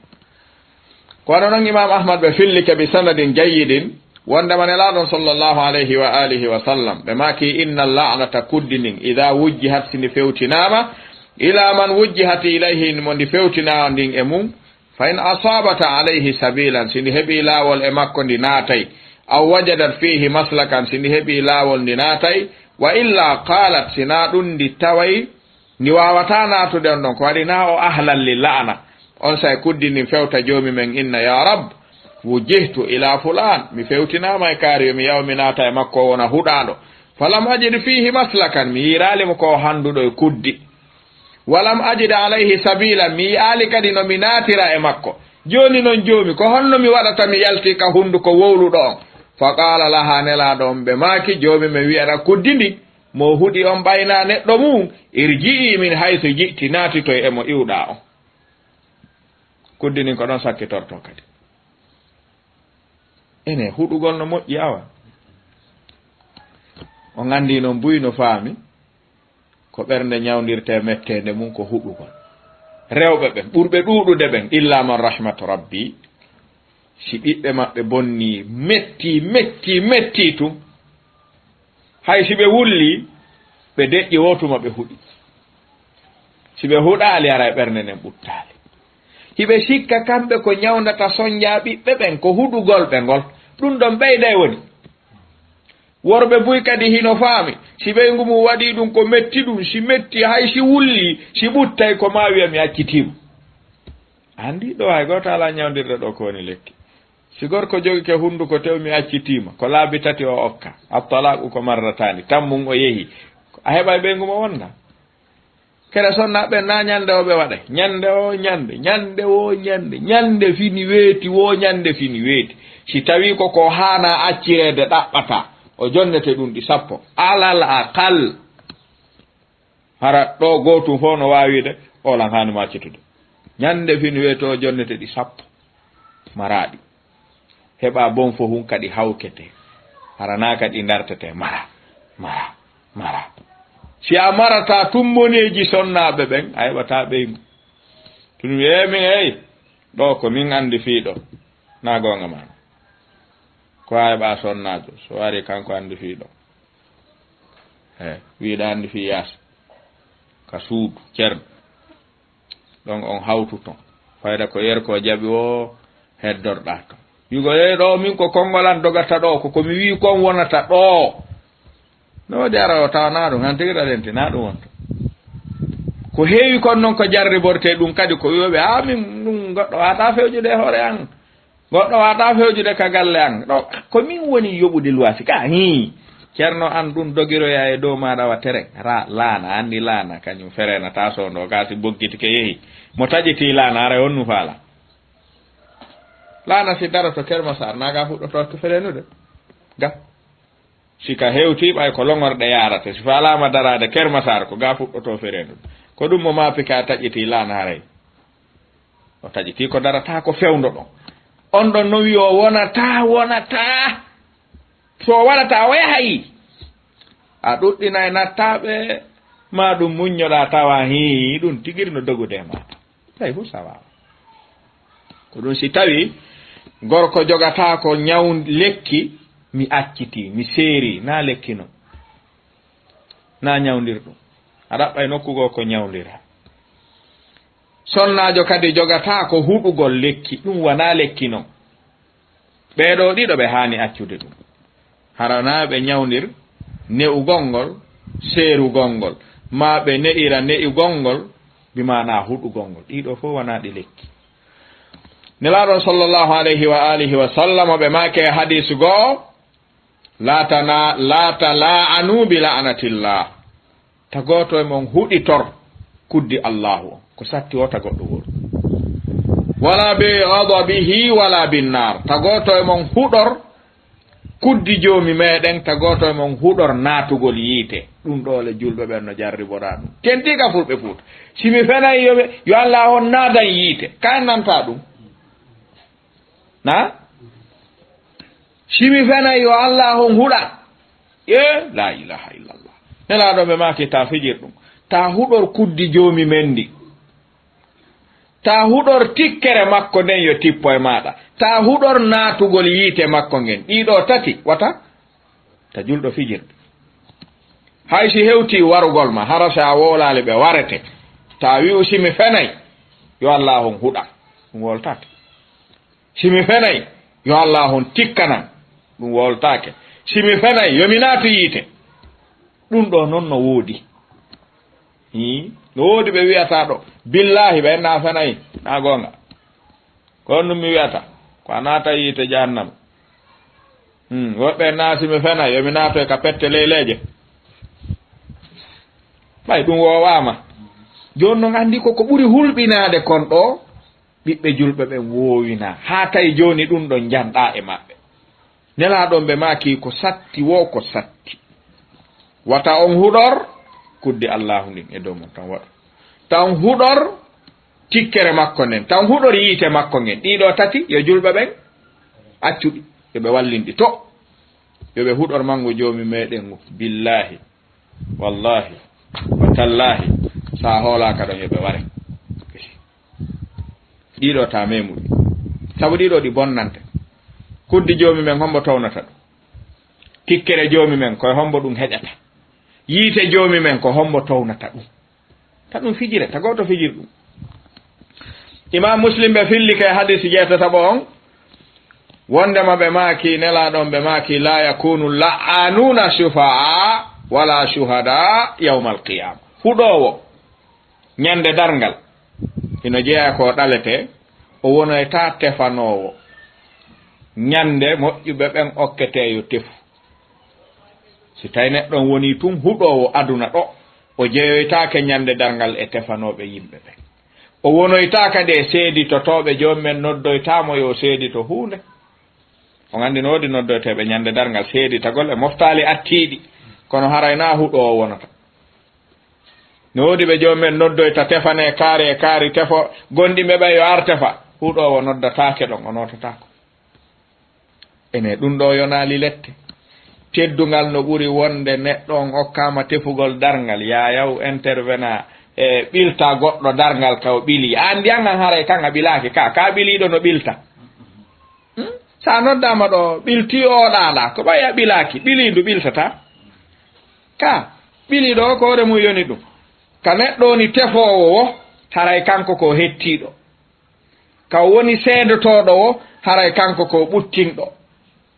Ko wano non Imaam Ahmad ɓe fillike bi sanadin jayyidin, wondema Nelaaɗo on sallallahu alayhi wa alihi wa sallam, ɓe maaki, inna la'nata kuddi ndin, idaa wujjihat si ndi fewtinaama, ilaa man wujjihat ilayhi mo ndi fewtinaa ndin e mun, fa in asaabat alayhi sabiilan, si ndi heɓii laawol e makko ndi naatay, aw wajadat fiihi maslakan, si ndi heɓii laawol ndi naatay, wa illaa qaalat, si naa ɗun ndi taway ndi waawataa naatude on ɗon, ko waɗi naa o ahlan li la'na, onsay kuddi ndin fewta Joomi men inna, yaa Rabb, wujjihtu ilaa fulaan, mi fewtinaama e kaari, yo mi yahu mi naata e makko o wona huɗaaɗo. Falam ajid fiihi maslakan, mi yi'iraali mo ko o hannduɗo e kuddi. Walam ajid alayhi sabiila, mi yi'aali kadi no mi naatira e makko. Jooni non Joomi, ko honno mi waɗata mi yaltii ka hunduko wowluɗo on? Fa qaala lahaa, Nelaaɗo on ɓe maaki, Joomi men wi'ata kuddi ndin, mo huɗi on ɓaynaa neɗɗo mun, irji'i min haysu ji'ti, naatitoy e mo iwɗaa on. Kuddi ndin ko ɗon sakkitortoo kadi. Ene, huɗugol no moƴƴi awa. On anndi non buy no faami. Ko ɓernde ñawndirtee metteende mun ko huɗugol. Rewɓe ɓen, ɓurɓe ɗuuɗude ɓen, illaa man rahimat rabbi, si ɓiɓɓe maɓɓe bonnii, mettii, mettii, mettii tun, hay si ɓe wullii, ɓe deƴƴi woo tuma ɓe huɗi. Si ɓe huɗaali, haray ɓernde nden ɓuttaali. Hiɓe sikka kamɓe ko ñawndata sonjaa ɓiɓɓe ɓen, ko huɗugol ɓe ngol. Ɗun ɗon ɓeyday woni. Worɓe buy kadi hino faami, si ɓeyngu mun waɗii ɗun ko metti ɗun, si metti hay si wullii, si ɓuttay ko maa wi'a mi accitiima. Anndi ɗoo hay gooto alaa ñawndirde ɗoo ko woni lekki. Si gorko jogike hunduko tew mi accitiima, ko laabi tati o okka, at-talaaqu ko marrataani, tammun o yehi, a heɓay ɓeyngu mo wonna. Kere sonnaaɓe ɓen naa ñande o ɓe waɗay. Ñande o ñande, ñande o ñande, ñande fini weeti, wo ñande fini weeti. Si tawii ko ko haanaa accireede ɗaɓɓata, o jonnete ɗun ɗi sappo. Alal aqal. Hara ɗoo gootun fow no waawi wi'ude, o lan haani mo accitude. Ñande fini weeti o jonnete ɗi sappo. Maraaɗi. Heɓa bon fof hun kadi hawkete. Hara naa kadi dartete mara, mara, mara. Si a marata tummoneeji sonnaaɓe ɓen, a heɓataa ɓeyngu. Tun wi'ee min, hey, ɗoo ko min anndi fii ɗoo. Naa goonga maa. Ko a heɓa sonnaajo, so wari kanko anndi fii ɗoo. He, wi'uɗaa anndi fii yaasi. Ka suudu, ceerno. Ɗon on hawtu ton. Fayda ko yer ko jaɓi o heddorɗaa ton. Wi'ugol, "Ee, ɗoo min ko konngol an dogata ɗoo, ko ko mi wi'i kon wonata ɗoo." No waɗi ara o tawa naa ɗum, han tigi ɗalenti, naa ɗum wonta. Ko heewi kon non ko jarribortee ɗum kadi ko wi'ooɓe, "Aa, min ɗum goɗɗo waawataa fewjude e hoore an." Goɗɗo waawataa fewjude ka galle an. Ɗo, ko min woni yoɓude luwaasi ka, hii. Ceerno an ɗum dogiroya e dow maaɗa wa tere. Ra, laana, anndi laana, kañum fereenataa soondo, gaa si boggitike yehi. Mo taƴitii laana, aray on nu faala. Laana si daroto Kermasaar, naa gaa fuɗɗotoo to fereenude. Ga. Si ka hewtii, ɓay ko loŋorɗe yaarata. Si faalaama daraade Kermasaar, ko gaa fuɗɗotoo fereenude. Ko ɗum mo maapi ka taƴitii laana haray. O taƴitii ko darataa ko fewndo ɗon. On ɗon no wi'i o wonataa, wonataa. So waɗata o yahay. A ɗuɗɗinay nattaaɓe, ma ɗum muññoɗaa tawa hii, ɗum tigiri no dogude e maɗa. Tawi fof sawaama. Ko ɗum si tawi gorko jogataako ñaw lekki, mi accitii, mi seerii, na lekki non. Na ñawndir ɗum. A ɗaɓɓay nokku goo ko ñawndira. Sonnaajo kadi jogataa ko huɗugol lekki, ɗum wanaa lekki non. Ɓee ɗoo ɗiɗo ɓe haani accude ɗum. Hara na ɓe ñawndir ne'ugol ngol, seerugol ngol, maa ɓe ne'ira ne'ugol ngol, bi maanaa huɗugol ngol. Ɗii ɗoo fof wanaa ɗi lekki. Nelaaɗo sallallahu alayhi wa alihi wa sallam ɓe maaki e hadiis goo, "Laa tana-, laa talaa'anu bi la'natillah." Tagooto e mon huɗitor kuddi Allaahu on. Ko satti o tagoɗo wol. "Wala bi ghadabihi wala bin naar." Tagooto e mon huɗor kuddi Joomi meɗen, tagooto e mon huɗor naatugol yiite. Ɗum ɗoo le julɓe ɓen no jarriboraa ɗum. Tentii ka fulɓe Fuuta. Si mi fenay yo, yo Allaahu on naadan yiite. Kayen nanta ɗum. Na? Si mi fenay yo Allaahu on huɗa. E, la ilaha illallah. Nelaaɗo ɓe maaki ta fijir ɗum. Ta huɗor kuddi Joomi men ndi. Ta huɗor tikkere makko nden yo tippo e maɗa. Ta huɗor naatugol yiite makko ngen. Ɗii ɗoo tati, wata ta julɗo fijirde. Hay si hewtii warugol ma, hara si a wowlaali ɓe warete. Ta wi'u si mi fenay, yo Allaahu on huɗa. Ɗum wowltaake. Si mi fenay, yo Allaahu on tikkanan. Ɗum wowltaake. Si mi fenay, yo mi naatu yiite. Ɗum ɗoo non no woodi. Hii, no woodi ɓe wi'ata ɗo. Billaahi, ɓe na fenay, na goonga. Ko honɗum mi wi'ata? Ko a naata yiite jahannama. Hmm, woɓɓe na si mi fenay, yo mi naatoy ka pette leyleeje. Ɓay ɗum woowaama. Jooni non anndi ko, ko ɓuri hulɓinaade kon ɗoo, ɓiɓɓe julɓe ɓen woowinaa. Haa tawi jooni ɗum ɗon njanɗaa e maɓɓe. Nelaaɗo on ɓe maaki ko satti woo ko satti. Wata on huɗor kuddi Allaahu ndin e dow mon tan waɗu. Tan huɗor tikkere makko nden. Tan huɗor yiite makko ngen. Ɗii ɗoo tati yo julɓe ɓen accu ɗi. Yo ɓe wallin ɗi to. Yo ɓe huɗor manngu Joomi meɗen ngu. Billaahi. Wallaahi. Wa tallaahi. Sa hoolaaka ɗon yo ɓe ware. Ɗii ɗoo ta memuɗi. Sabu ɗii ɗoo ɗi bonnante. Kuddi Joomi men hombo townata ɗum? Tikkere Joomi men ko e hombo ɗum heƴata? Yiite Joomi men ko hombo townata ɗum? Ta ɗum fijire, ta gooto fijir ɗum. Imaam Muslim ɓe fillike e hadiisi jeetataɓo on, wondema ɓe maaki, Nelaaɗo on ɓe maaki, "Laa yakuunu la'aanuuna shufa'aa wala shuhadaa yawmal qiyaama." Huɗoowo ñande darngal, hino jeyaa ko ɗalete, o wonoyta tefanoowo. Ñande moƴƴuɓe ɓen okkete yo tefu. Si tawi neɗɗo on wonii tun huɗoowo aduna ɗo, o jeyoytaake ñande darngal e tefanooɓe yimɓe ɓen. O wonoytaa kadi e seeditotooɓe, Joomi men noddoytaa mo yo o seedito huunde. On anndi no woodi noddoyteeɓe ñande darngal seeditagol e moftaali attiiɗi, kono haray naa huɗoowo wonata. No woodi ɓe Joomi men noddoyta tefane kaari e kaari tefo, gonɗinɓe ɓen yo ar tefa, huɗoowo noddataake ɗon, o nootataako. Ene ɗum ɗo yonaali lette. Teddungal no ɓuri wonde neɗɗo on okkaama tefugol darngal, yaayaw intervena e ɓilta goɗɗo darngal ka o ɓili. An ndiyan an haray kan a ɓilaaki ka, ka ɓiliiɗo no ɓilta. Hmm? Sa noddaama ɗo ɓilti o ɗaala, ko ɓay a ɓilaaki, ɓiliindu ɓiltata. Ka ɓiliiɗo o ko hoore mum yoni ɗum. Ka neɗɗo woni tefoowo wo, haray kanko ko hettiiɗo. Ka o woni seedotooɗo wo, haray kanko ko ɓuttinɗo.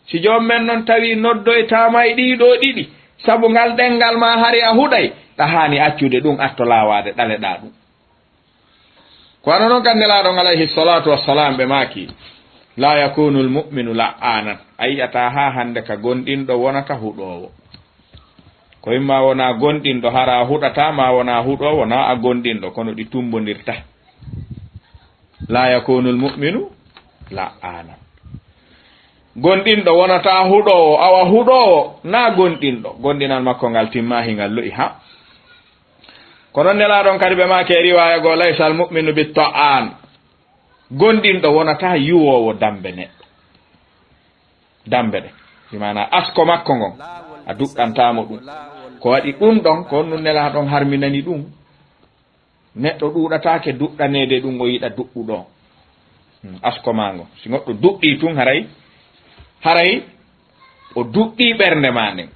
Si joom men non tawi noddoytaama e ɗii ɗoo ɗiɗi, sabu ngal ɗenngal ma hari a huɗay, ɗa haani accude ɗum, atto laawaade ɗaleɗaa ɗum. Ko wano non kan Nelaaɗo on alayhi salaatu wassalaam ɓe maaki, "Laa yakuunul mu'minu la'aanan." A yi'ataa haa hannde ka gonɗinɗo wonata huɗoowo. Ko imma wonaa gonɗinɗo hara a huɗataa, ma wonaa huɗoowo na a gonɗinɗo, kono ɗi tumbondirta. "Laa yakuunul mu'minu la'aanan." Gonɗinɗo wonataa huɗoowo, awa huɗoowo na gonɗinɗo. Gonɗinal makko ngal timmaaki, ngal lo'i ha. Kono Nelaaɗo on kadi ɓe maaki e riwaaya goo, "Laysal mu'minu bit-ta'aan." Gonɗinɗo wonataa yuwoowo dambe neɗɗo. Dambe ɗe. Bi maanaa asko makko ngon, a duɗɗantaa mo ɗum. Ko waɗi ɗum ɗon, ko on nun Nelaaɗo on harminani ɗum. Neɗɗo ɗuuɗataake duɗɗaneede ɗum, o yiɗa duɗɗuɗo. Hmm, asko maa ngo. Si goɗɗo duɗɗii tun, haray, haray o duɗɗii ɓernde maa nden.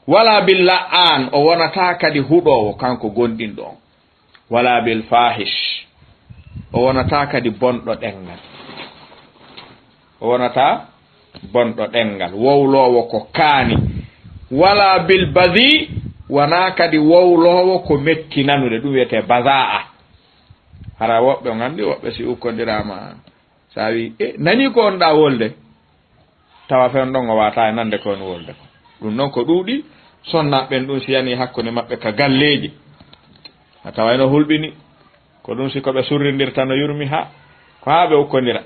Walaa bil la'aan, o wonataa kadi huɗoowo, kanko gomɗinɗo on. Walaa bil faahish, o wonataa kadi bonɗo ɗemngal. O wonataa bonɗo ɗemngal, wowloowo ko kaani. Walaa bil badii, wanaa kadi wowloowo ko metti nanude, ɗum wiyetee badaa. Hara woɓɓe on anndi, woɓɓe si ukkondiraama, so a wii, "E, nanii ko on ɗaa wolde?" Tawa fen ɗon o waawataa e nande ko on wolde ko. Ɗum non ko ɗuuɗi, sonnaaɓe ɓen ɗum si yanii hakkunde maɓɓe ka galleeji. A tawa eno hulɓini, ko ɗum si ko ɓe surrindirta no yurmi haa, ko haa ɓe ukkondira.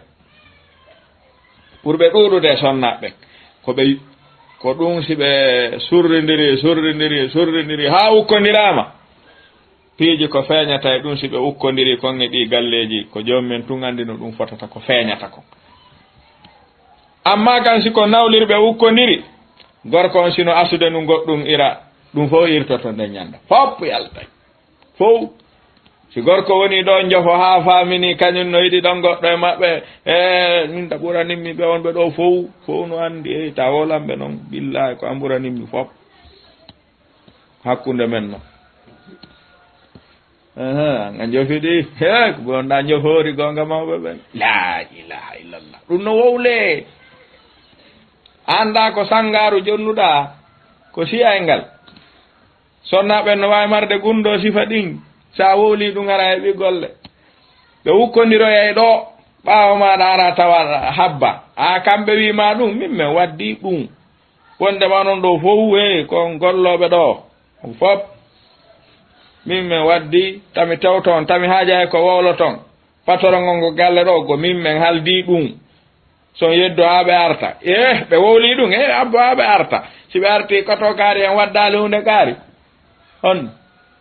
Ɓurɓe ɗuuɗude e sonnaaɓe ɓen, ko ɓe, ko ɗum si ɓe surrindiri, surrindiri, surrindiri, haa ukkondiraama. Piiji ko feeñata e ɗum si ɓe ukkondiri kon e ɗii galleeji, ko joomum en tun anndi no ɗum fotata ko feeñata kon. Amma kan si ko nawlirɓe ukkondiri, gorko on sino asude nun goɗɗum ira, ɗum fow irtoto nden ñande. Fop yaltay. Fow. Si gorko woni ɗo njofo haa faamini kañum no yiɗi ɗon goɗɗo e maɓɓe, e min da ɓuranimmi ɓe wonɓe ɗo fow, fow no anndi, e ta wolanɓe non, billahi ko an ɓuranimmi fop. Hakkunde men no. Aha, nga njofi ɗi. He, ko bonɗa njofoori goonga mawɓe ɓen. La ilaha illallah. Ɗum no wowle. Annda ko sangaaru jonnuɗa, ko siyay ngal. Sonnaaɓe no waawi marde gunndoo sifa ɗin. Sa wowli ɗum ara e ɓi golle. Ɓe ukkondiroyay ɗo, ɓaawo maaɗa ara tawa habba. A kamɓe wii ma ɗum, min men waddi ɗum. Wonde ma non ɗo fow, hey, ko on gollooɓe ɗo. On fop. Min men waddi, tami tewto on, tami haaja e ko wowloton. Patoro ngon ngo galle ɗo, ko min men haldi ɗum. So on yeddo haa ɓe arta. Eh, ɓe wowli ɗum, eh, abbo haa ɓe arta. Si ɓe arti, koto kaari en waddaali huunde kaari. On,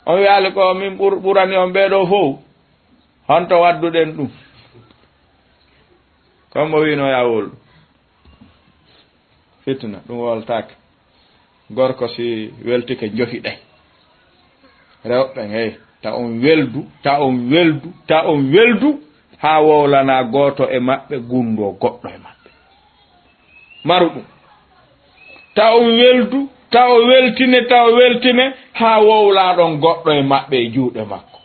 on wiyaali ko min ɓur-, ɓurani on ɓee ɗo fow. Honto wadduɗen ɗum? Comme o wiino ya wowlu. Fitna, ɗum wowlataake. Gorko si weltike njofiɗay. Rewɓe, hey, ta on weldu, ta on weldu, ta on weldu, haa wowlana gooto e maɓɓe gundoo goɗɗo e maɓɓe. Maru ɗum. Ta on weldu, ta o weltine, ta o weltine, haa wowlaa ɗon goɗɗo e maɓɓe e juuɗe makko.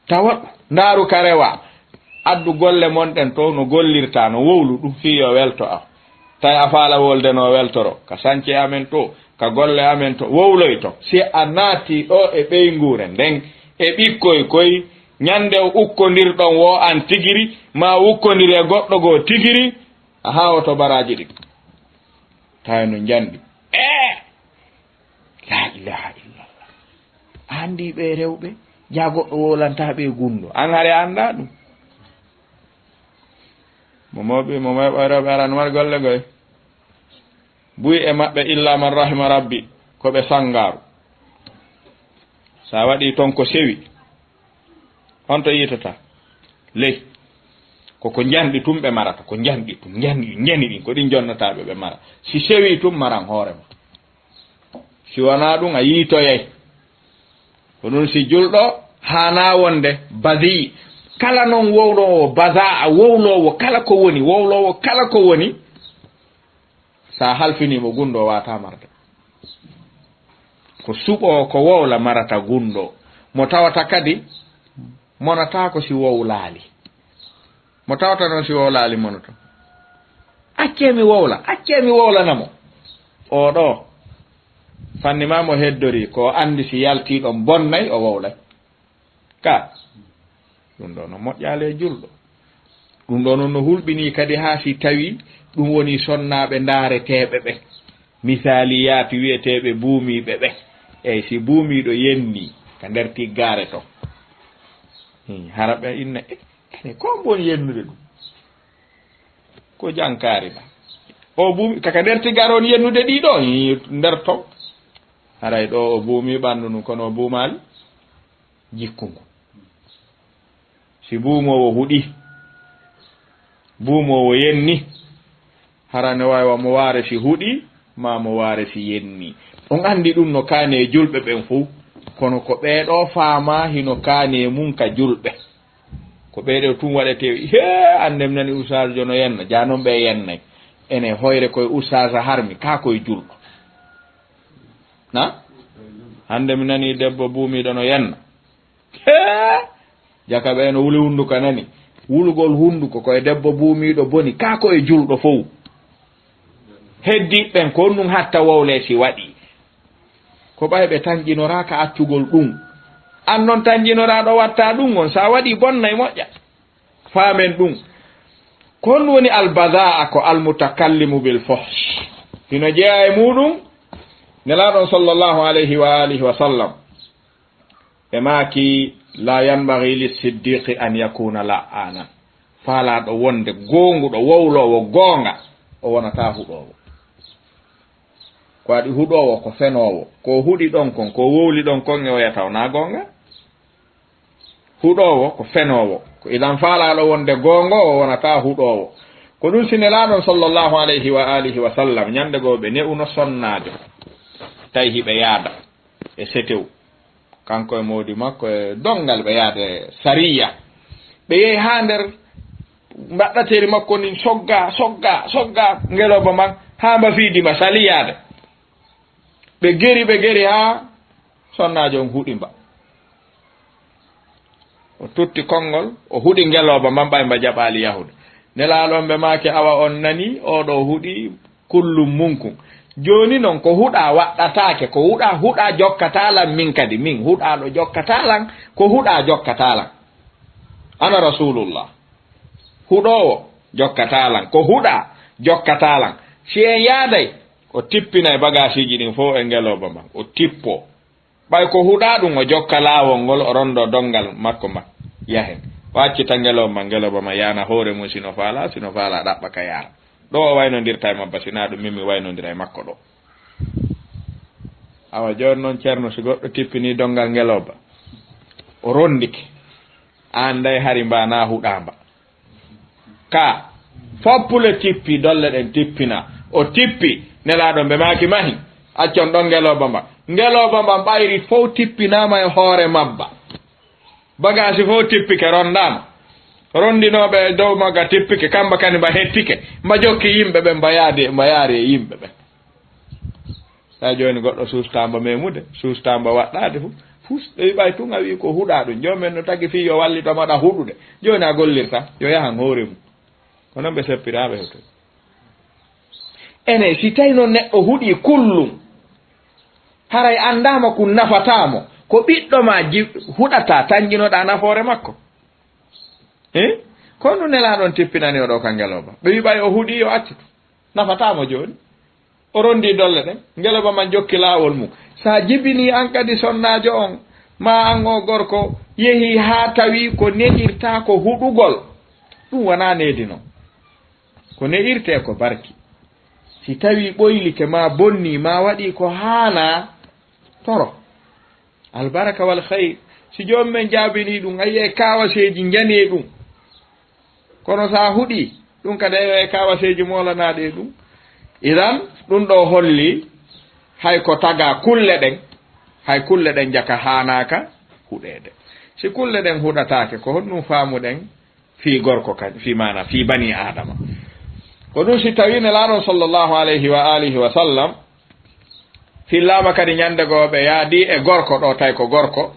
Tawa ɗum. Ndaaru ka rewa. Addu golle mon ɗen to no gollirta, no wowlu ɗum fii yo welto am. Tawi a faala wolde no weltoro. Ka sance amen to, ka golle amen to, wowloy to. Si a naati ɗo e ɓeynguure nden, e ɓikkoy koy, ñande o ukkondirɗon wo an tigiri, ma ukkondiri e goɗɗo goo tigiri, a haawoto baraaji ɗin. Tawi no njanɗi. Eh! La ilaha illallah. A anndi ɓe rewɓe, jaa goɗɗo wowlanta ɓe gunndo. An hare a annda ɗum. Mo mooɓi, mo mooɓa rewɓe aran war golle goy. Buy e maɓɓe illa man rahima rabbi, ko ɓe sangaaru. Sa waɗi ton ko sewi, on to yiitata. Ley. Ko ko njanɗi tum ɓe marata, ko njanɗi tum, njanɗi, njani ɗin, ko ɗin jonnata ɓe ɓe mara. Si sewi tum maran hoore ma. Si wanaa ɗum, a yiitoyay. Ko ɗum si julɗo haanaa wonde badii. Kala non wowloowo badaa, wowloowo kala ko woni, wowloowo kala ko woni, sa halfinii mo gunndoo waataa marde. Ko suɓoo ko wowla marata gunndoo. Mo tawata kadi monataako si wowlaali. Mo tawata noon si wowlaali monoto. Accee mi wowla, accee mi wowlana mo. Oo ɗoo, fanni maa mo heddorii, ko o anndi si yaltii ɗon bonnay, o wowlay. Ka, ɗum ɗoo no moƴƴaali e julɗo. Ɗum ɗoo noon no hulɓinii kadi haa si tawii ɗum woni sonnaaɓe ndaareteeɓe ɓe. Misaaliyaatu wiyeteeɓe buumiiɓe ɓe. Eey, si buumiiɗo yennii ka nder tiggaare to. Hmm, hara ɓe inna, "Eh, ene ko on woni yennude ɗum? Ko jankaari ba." O buumi, kaka nder tiggaare on yennude ɗii ɗoo, hii, nder to. Haray ɗoo o buumii ɓanndu ndun, kono o buumaali jikku ngu. Si buumoowo huɗi, buumoowo yenni, Hara ne waawi wa mo waare si huɗi, maa mo waare si yenni. On anndi ɗum no kaani e julɓe ɓen fow. Kono ko ɓee ɗoo faamaa hino kaani e mum ka julɓe. Ko ɓee ɗoo tun waɗetee, hee, anndem nani ustaas jo no yenna, jaa non ɓe yennay. Ene hoyre koye ustaasa harmi, kaa koye julɗo. Na? Hannde mi nani debbo buumiiɗo no yenna. Hee! Jaka ɓe no wuli hunnduko nani. Wulugol hunnduko ko e debbo buumiiɗo boni, kaa ko e julɗo fow. Heddiiɓe ɓen ko ɗum hatta wowle si waɗi. Ko ɓay ɓe tanƴinoraaka accugol ɗum. An non tanƴinoraaɗo watta ɗum on, sa waɗi bonnay moƴƴa. Faamen ɗum. Ko honɗum woni albadaa? Ko almutakallimu bil fuhsh. Hino jeyaa e muɗum. Nelaaɗo on sallallahu alayhi wa alihi wa sallam, ɓe maaki, "La yanbaghi li siddiqi an yakuna la'anan." Faalaaɗo wonde goonguɗo, wowloowo goonga, o wonataa huɗoowo. Ko waɗi huɗoowo ko fenoowo. Ko huɗi ɗon kon, ko wowli ɗon kon e oya taw, na goonga? Huɗoowo ko fenoowo. Ko idan faalaaɗo wonde goongo, o wonataa huɗoowo. Ko ɗum si Nelaaɗo on sallallahu alayhi wa alihi wa sallam, ñande goo ɓe ne'uno sonnaajo. Tawi hiɓe yaada e setew. Kanko e moodi makko e donngal ɓe yaade sariya. Ɓe yehi haa nder mbaɗɗateeri makko ndin, sogga, sogga, sogga ngelooba man haa mba fiidi mba sali yaade. Ɓe geri, ɓe geri haa sonnaajo on huɗi mba. O tutti konngol, o huɗi ngelooba man ɓay mba jaɓaali yahude. Nelaaɗo on ɓe maaki, "Awa on nani, oo ɗoo huɗi kullum munkun." Jooni non ko huɗa waɗɗataake, ko huɗa, huɗa jokkataa lan min kadi, min huɗaaɗo jokkataa lan, ko huɗa jokkataa lan. Ana Rasulullah. Huɗoowo jokkataa lan, ko huɗa jokkataa lan. Si en yaaday, o tippinay bagaasiiji ɗin fow e ngelooba man, o tippoo. Ɓay ko huɗa ɗum, o jokka laawol ngol, o rondo donngal makko ma yahen. O accita ngelooba ma, ngelooba ma yaana hoore mum, sino faala, sino faala ɗaɓɓa ka yaara. Ɗo o waynondirta e mabba, sina ɗum min mi waynondira e makko ɗo. Awa jooni noon, Ceerno, si goɗɗo tippini donngal ngelooba, o rondike, aan day hari mba na huɗa mba. Ka foppule tippi, dolle ɗen tippina. O tippi, Nelaaɗo ɓe maaki mahi, accon ɗon ngelooba mba. Ngelooba mba ɓayri fow tippinaama e hoore mabba. Bagaasi fow tippike, rondaama. Rondinooɓe e dow magga tippike, kamba kadi mba hettike. Mba jokki yimɓe ɓen, mba yaadi, mba yaari e yimɓe ɓen. Tawi jooni goɗɗo suustaa mba memude, suustaa mba waɗɗaade fu. Fus, ɓe wi'ay tun a wi'i ko huɗaa ɗum. Joomen no tagi fii yo wallito maɗa huɗude. Jooni a gollirta, yo yahan hoore mum. Ko non ɓe seppiraaɓe hoto. Ene, si tawi noon neɗɗo huɗii kullum, haray anndaama kun nafataa mo, ko ɓiɗɗo ma ji-, huɗata, tanjinoɗaa nafoore makko. Eh? Ko honɗum Nelaaɗo on tippinani o ɗo ka ngelooba? Ɓe wi'i ɓay o huɗii yo accitu. Nafataa mo jooni. O rondi dolle ɗen. Ngelooba man jokki laawol mum. Sa jibinii an kadi sonnaajo on, maa an o gorko, yehii haa tawi ko ne'irtaa ko huɗugol. Ɗum wonaa needi non. Ko ne'irtee ko barki. Si tawi ɓoylike maa bonnii maa waɗii ko haanaa, toro. Albaraka wal khayr. Si joomum en jaabinii ɗum, a yi'ay kaawaseeji njanii e ɗum. Kono sa huɗii, ɗum kadi a yi'ay kaawaseeji moolanaaɗi e ɗum. Idan, ɗum ɗo holli hay ko tagaa kulle ɗen, hay kulle ɗen jaka haanaaka huɗeede. Si kulle ɗen huɗataake, ko honɗum faamuɗen fii gorko kan, fii maana, fii banii Aadama? Ko ɗum si tawii Nelaaɗo sallallahu alayhi wa alihi wa sallam fillaama kadi ñande goo ɓe yaadi e gorko ɗo, tawi ko gorko,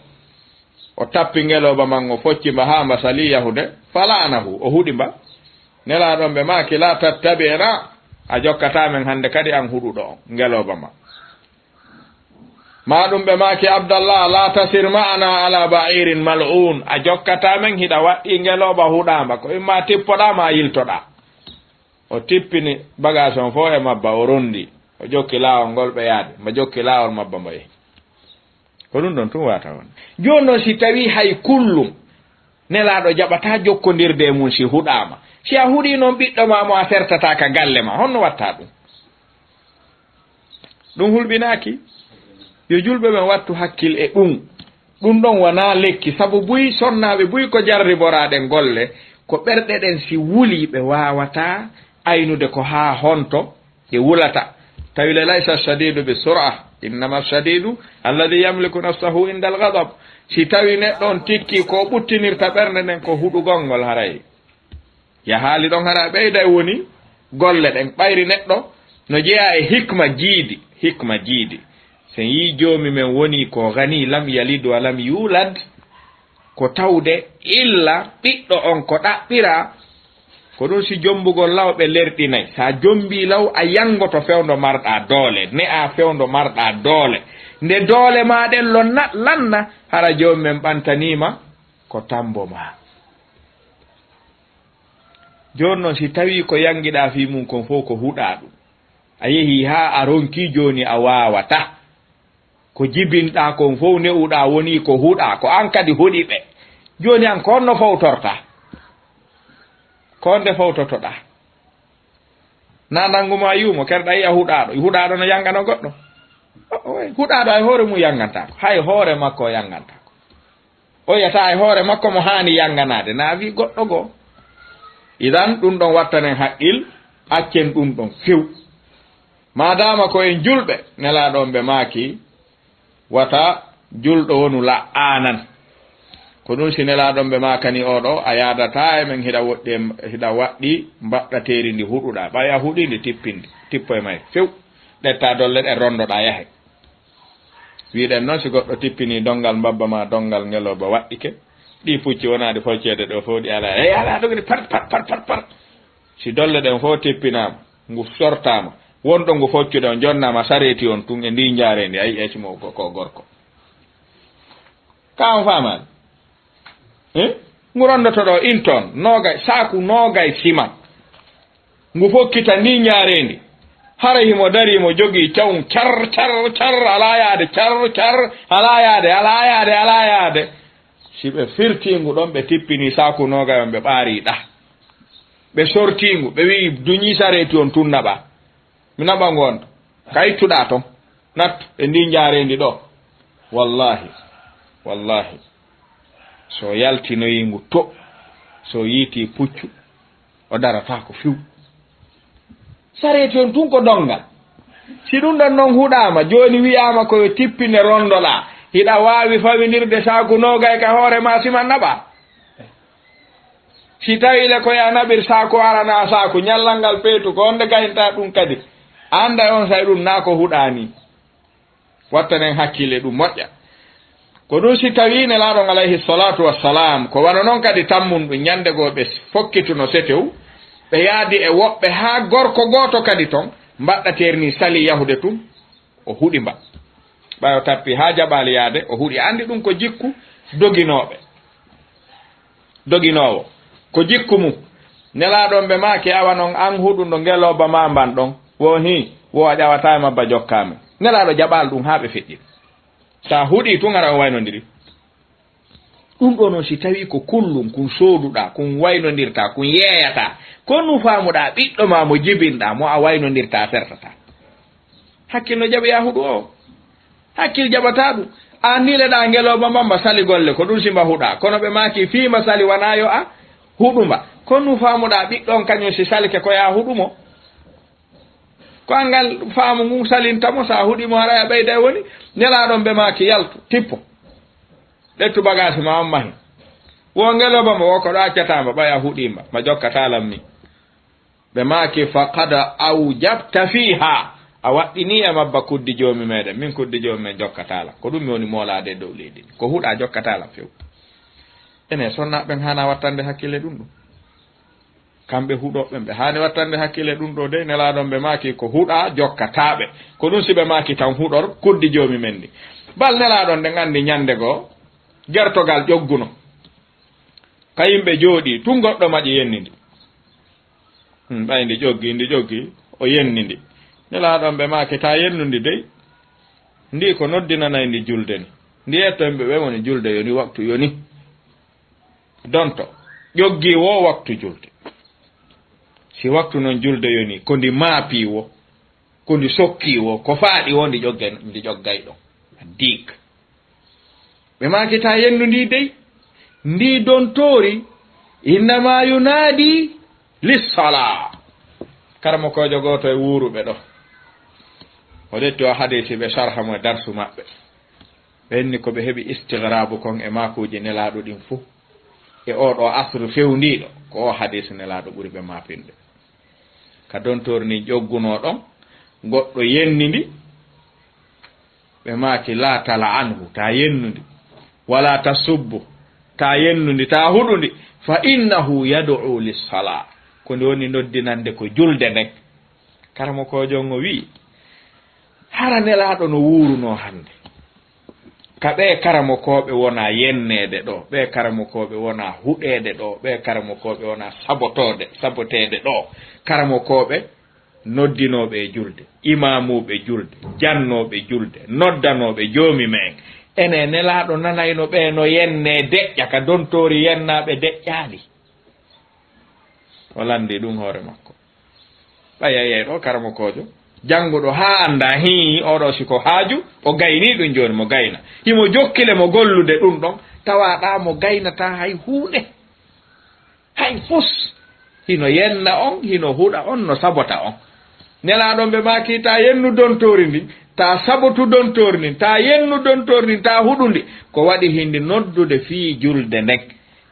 o tappi ngelooba man, o focci mba haa mba salii yahude, fala'anahu, o huɗi mba. Nelaaɗo on ɓe maaki, "La tattabi'na, a jokkataa men hande kadi an huɗuɗo on, ngelooba ma." Maa ɗum ɓe maaki, "Abdallah, la tasir ma'ana ala ba'irin mal'un, a jokkataa men hiɗa waɗɗii ngelooba huɗaamba, ko imma tippoɗaa maa yiltoɗaa." O tippini bagage on fof e mabba, o rondi, o jokki laawol ngol ɓe yaade, mba jokki laawol mabba mba yehi. Ko ɗum ɗon tun wata won. Jooni noon si tawii hay kullum Nelaaɗo jaɓataa jokkondirde e mum si huɗaama, si a huɗii noon ɓiɗɗo maa mo a sertataa ka galle maa, honno watta ɗum? Ɗum hulɓinaaki. Yo julɓe ɓen wattu hakkil e ɗum. Ɗum ɗon wonaa lekki, sabu buy sonnaaɓe buy ko jarriboraaɗen golle, ko ɓerɗe ɗen si wulii ɓe waawataa aynude ko haa honto ɗe wulata. Tawi le laysa shadidu bi sur'a, innama shadidu alladhi yamliku nafsahu inda al-ghadab. Si tawi neɗɗo on tikki ko ɓuttinirta ɓernde nden ko huɗugol ngol haray. Yahaali ɗon hara ɓeyday woni golle ɗen ɓayri neɗɗo no jeyaa e hikma jiidi, hikma jiidi. Sen yii joomi men woni ko gani lam yalid wa lam yulad, ko tawde illa ɓiɗɗo on ko ɗaɓɓiraa, ko ɗum si jombugol law ɓe lerɗinay. Sa jombii law a yangoto fewndo marɗaa doole, ne'aa fewndo marɗaa doole. Nde doole maa ɗen lonna, lanna, hara joomi men ɓantaniima ko tambo maa. Jooni non si tawii ko yangiɗaa fii mun kon fow ko huɗaa ɗum, a yehii haa a ronkii jooni a waawata. Ko jibinɗaa kon fow ne'uɗaa wonii ko huɗaa, ko an kadi huɗi ɓe. Jooni an ko honno fowtortaa? Ko honde fowtotoɗaa? Na nanngu maa yuumo, kerɗa yi'a huɗaaɗo. Huɗaaɗo no yangano goɗɗo? O, o, huɗaaɗo hay hoore mum yangantaako. Hay hoore makko o yangantaako. O yi'ataa e hoore makko mo haani yanganaade, na wii goɗɗo goo. Idan, ɗum ɗon wattanen haqqil, accen ɗum ɗon few. Maadaama ko en julɓe, Nelaaɗo on ɓe maaki, wata julɗo wonu la'aanan. Ko ɗum si Nelaaɗo on ɓe maakani oo ɗoo, a yaadataa e men hiɗa woɗɗi e, hiɗa waɗɗi mbaɗɗateeri ndi huɗuɗaa. Ɓay a huɗii ndi, tippindi, tippo e may few. Ƴettaa dolle ɗen, rondoɗaa, yahe. Wi'ɗen non, si goɗɗo tippinii donngal mbabba maa donngal ngelooba waɗɗike, ɗii pucci wonaa ɗi focceede ɗoo fow, ɗi alaa. Hey, alaa, dogiri, par, par, par, par, par. Si dolle ɗen fow tippinaama, ngu sortaama, wonɗo ngu foccude on jonnaama sareeti on tun e ndii njaareendi, a yi'ay si mo ko, ko gorko. Ka on faamaali? Eh? Ngu rondoto ɗoo in ton, noogay, saaku noogay siman. Ngu fokkita ndii njaareendi. Hara himo darii mo jogii cawun car, car, car, alaa yaade, car, car, alaa yaade, alaa yaade, alaa yaade. Si ɓe firtii ngu ɗon, ɓe tippinii saaku noogay on, ɓe ɓaarii ɗaa. Ɓe sortii ngu, ɓe wi'i, duñii sareeti on tun naɓaa. Mi naɓa ngu on. Ka ittuɗaa ton. Nattu e ndii njaareendi ɗoo. Wallaahi. Wallaahi. So yaltinoyii ngu to, so yiitii puccu, o darataako few. Sareeti on tun ko donngal. Si ɗum ɗon non huɗaama, jooni wi'aama ko yo tippine rondoɗaa, hiɗa waawi fawindirde saaku noogay ka hoore maa siman naɓaa? Si tawii le ko yaa naɓir saaku aranaa saaku, ñallal ngal peetu, ko honde gayntaa ɗum kadi? Annda on say ɗum naa ko huɗaa nii. Wattanen hakkille ɗum moƴƴa. Ko ɗum si tawii Nelaaɗo on alayhi salaatu wassalaam, ko wano non kadi tammun ɗum ñande goo ɓe fokkituno setew, ɓe yaadi e woɓɓe haa gorko gooto kadi ton, mbaɗɗateeri nii salii yahude tun, o huɗi mba. Ɓay o tappi haa jaɓaali yaade, o huɗi. Anndi ɗum ko jikku doginooɓe. Doginoowo. Ko jikku mum. Nelaaɗo on ɓe maaki, awa non an huɗuɗo ngelooba maa mban ɗon. Wo hii, wo a ƴawataa e mabba jokkaa men. Nelaaɗo jaɓaali ɗum haa ɓe feƴƴi. Sa huɗii tun hara on waynondiri. Ɗum ɗoo non si tawii ko kullum, kun sooduɗaa, kun waynondirtaa, kun yeeyataa. Ko nu faamuɗaa ɓiɗɗo maa mo jibinɗaa, mo a waynondirtaa, a sertataa. Hakkil no jaɓi yahuɗo o. Hakkil jaɓataa ɗum. Aan ni leɗaa ngelooba mba mba sali golle, ko ɗum si mba huɗaa. Kono ɓe maaki fii mba sali wanaa yo a huɗu mba. Ko nu faamuɗaa ɓiɗɗo on kañum si salike ko yaa huɗu mo. Ko angal faamu ngun salinta mo, sa huɗi mo haray a ɓeyday woni. Nelaaɗo on ɓe maaki yaltu, tippo. Ƴettu bagaasi ma on mahi. Wo ngelooba mba wo ko ɗo accataa mba, ɓay a huɗii mba, mba jokkataa lam ni. Ɓe maaki, faqad awjabta fiiha. A waɗɗinii e mabba kuddi Joomi meɗen. Min kuddi Joomi men jokkataa lan. Ko ɗum mi woni moolaade e dow leydi ndi. Ko huɗaa jokkataa lan few. Enen sonnaaɓe ɓen haanaa wattande hakkille ɗum ɗum. Kamɓe huɗooɓe ɓen, ɓe haani wattande hakkille ɗum ɗoo de. Nelaaɗo on ɓe maaki ko huɗaa jokkataa ɓe. Ko ɗum si ɓe maaki tan huɗor kuddi Joomi men ndi. Bal Nelaaɗo on ɗen anndi ñande goo gertogal ƴogguno. Ka yimɓe jooɗii, tun goɗɗo maƴi yenni ndi. Hmm, ɓay ndi ƴoggi, ndi ƴoggi, o yenni ndi. Nelaaɗo on ɓe maaki, taa yennu ndi dey. Ndi ko noddinanay ndi julde ni. Ndi etto yimɓe ɓe woni julde yoni, waktu yoni. Donto, ƴoggi wo waktu julde. Si waktu non julde yoni, ko ndi maapii wo, ko ndi sokkii wo, ko faaɗi wo, ndi ƴogge-, ndi ƴoggay ɗon. Diig. Ɓe maaki, taa yennu ndi dey, ndi dontoori, innama yunaadi lissalaa. Karamokoojo gooto e wuuruɓe ɗo, o ƴetti o hadiisi, ɓe sarha mo e darsu maɓɓe. Ɓe inni ko ɓe heɓi istigraabu kon e maakuuji Nelaaɗo ɗin fuu, e oo ɗoo asru fewndiiɗo, ko oo hadiisi Nelaaɗo ɓuri ɓe maapinde. Ka dontoori ndin ƴoggunoo ɗon, goɗɗo yenni ndi, ɓe maaki, "Laa tala'anhu, taa yennu ndi, walaa tasubbu, taa yennu ndi, taa huɗu ndi, fa innahu yad'u lis-salaa, ko ndi woni noddinande ko julde nden." Karamokoojo on o wi'i, "Hara Nelaaɗo no wuurunoo hannde? Ka ɓee karamokooɓe wonaa yenneede ɗoo, ɓee karamokooɓe wonaa huɗeede ɗoo, ɓee karamokooɓe wonaa sabotoode, saboteede ɗoo, karamokooɓe noddinooɓe e julde, imaamuuɓe julde, jannooɓe julde, noddanooɓe joomi me'en. Ene Nelaaɗo nanayno ɓee no yennee deƴƴa ka dontoori yennaaɓe deƴƴaali?" O lanndii ɗum hoore makko. Ɓay a yi'ay ɗoo karamokoojo jannguɗo haa anndaa, hii, oo ɗoo si ko haaju, o gaynii ɗum jooni, mo gayna. Himo jokkile mo gollude ɗum ɗon, tawaa ɗaa mo gaynataa hay huunde. Hay fus, hino yenna on, hino huɗa on, no sabota on. Nelaaɗo ɓe maaki, "Taa yennu dontoori ndin, taa sabotu dontoori ndin, taa yennu dontoori ndin, taa huɗu ndi." Ko waɗi hindi noddude fii julde nden.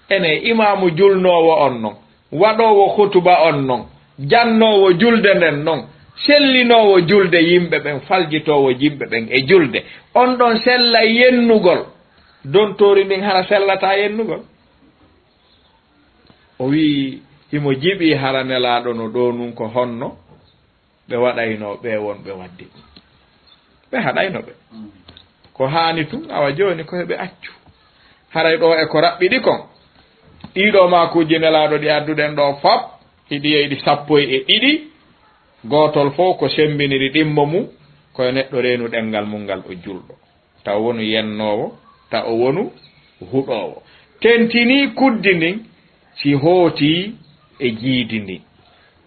Ene imaamu julnoowo on non, waɗoowo hutuba on non, jannoowo julde nden non, sellinoowo julde yimɓe ɓen, faljitoowo yimɓe ɓen e julde, on ɗon sella yennugol dontoori ndin, hara sellataa yennugol? O wi'i, himo jiɓi hara Nelaaɗo no ɗoo nun ko honno ɓe waɗaynoo ɓee wonɓe waɗde ɗum. Ɓe haɗayno ɓe. Ko haani tun, awa jooni ko heɓe accu. Haray ɗoo e ko raɓɓiɗi kon. Ɗii ɗoo maakuuji Nelaaɗo ɗi adduɗen ɗoo fop, hiɗi yehi ɗi sappo e ɗiɗi, gootol fow ko semmbiniri ɗimmo mum, ko yo neɗɗo reenu ɗemngal mum ngal o julɗo. Ta o wonu yennoowo, ta o wonu huɗoowo. Tentinii kuddi ndin si hootii e jiidi ndin.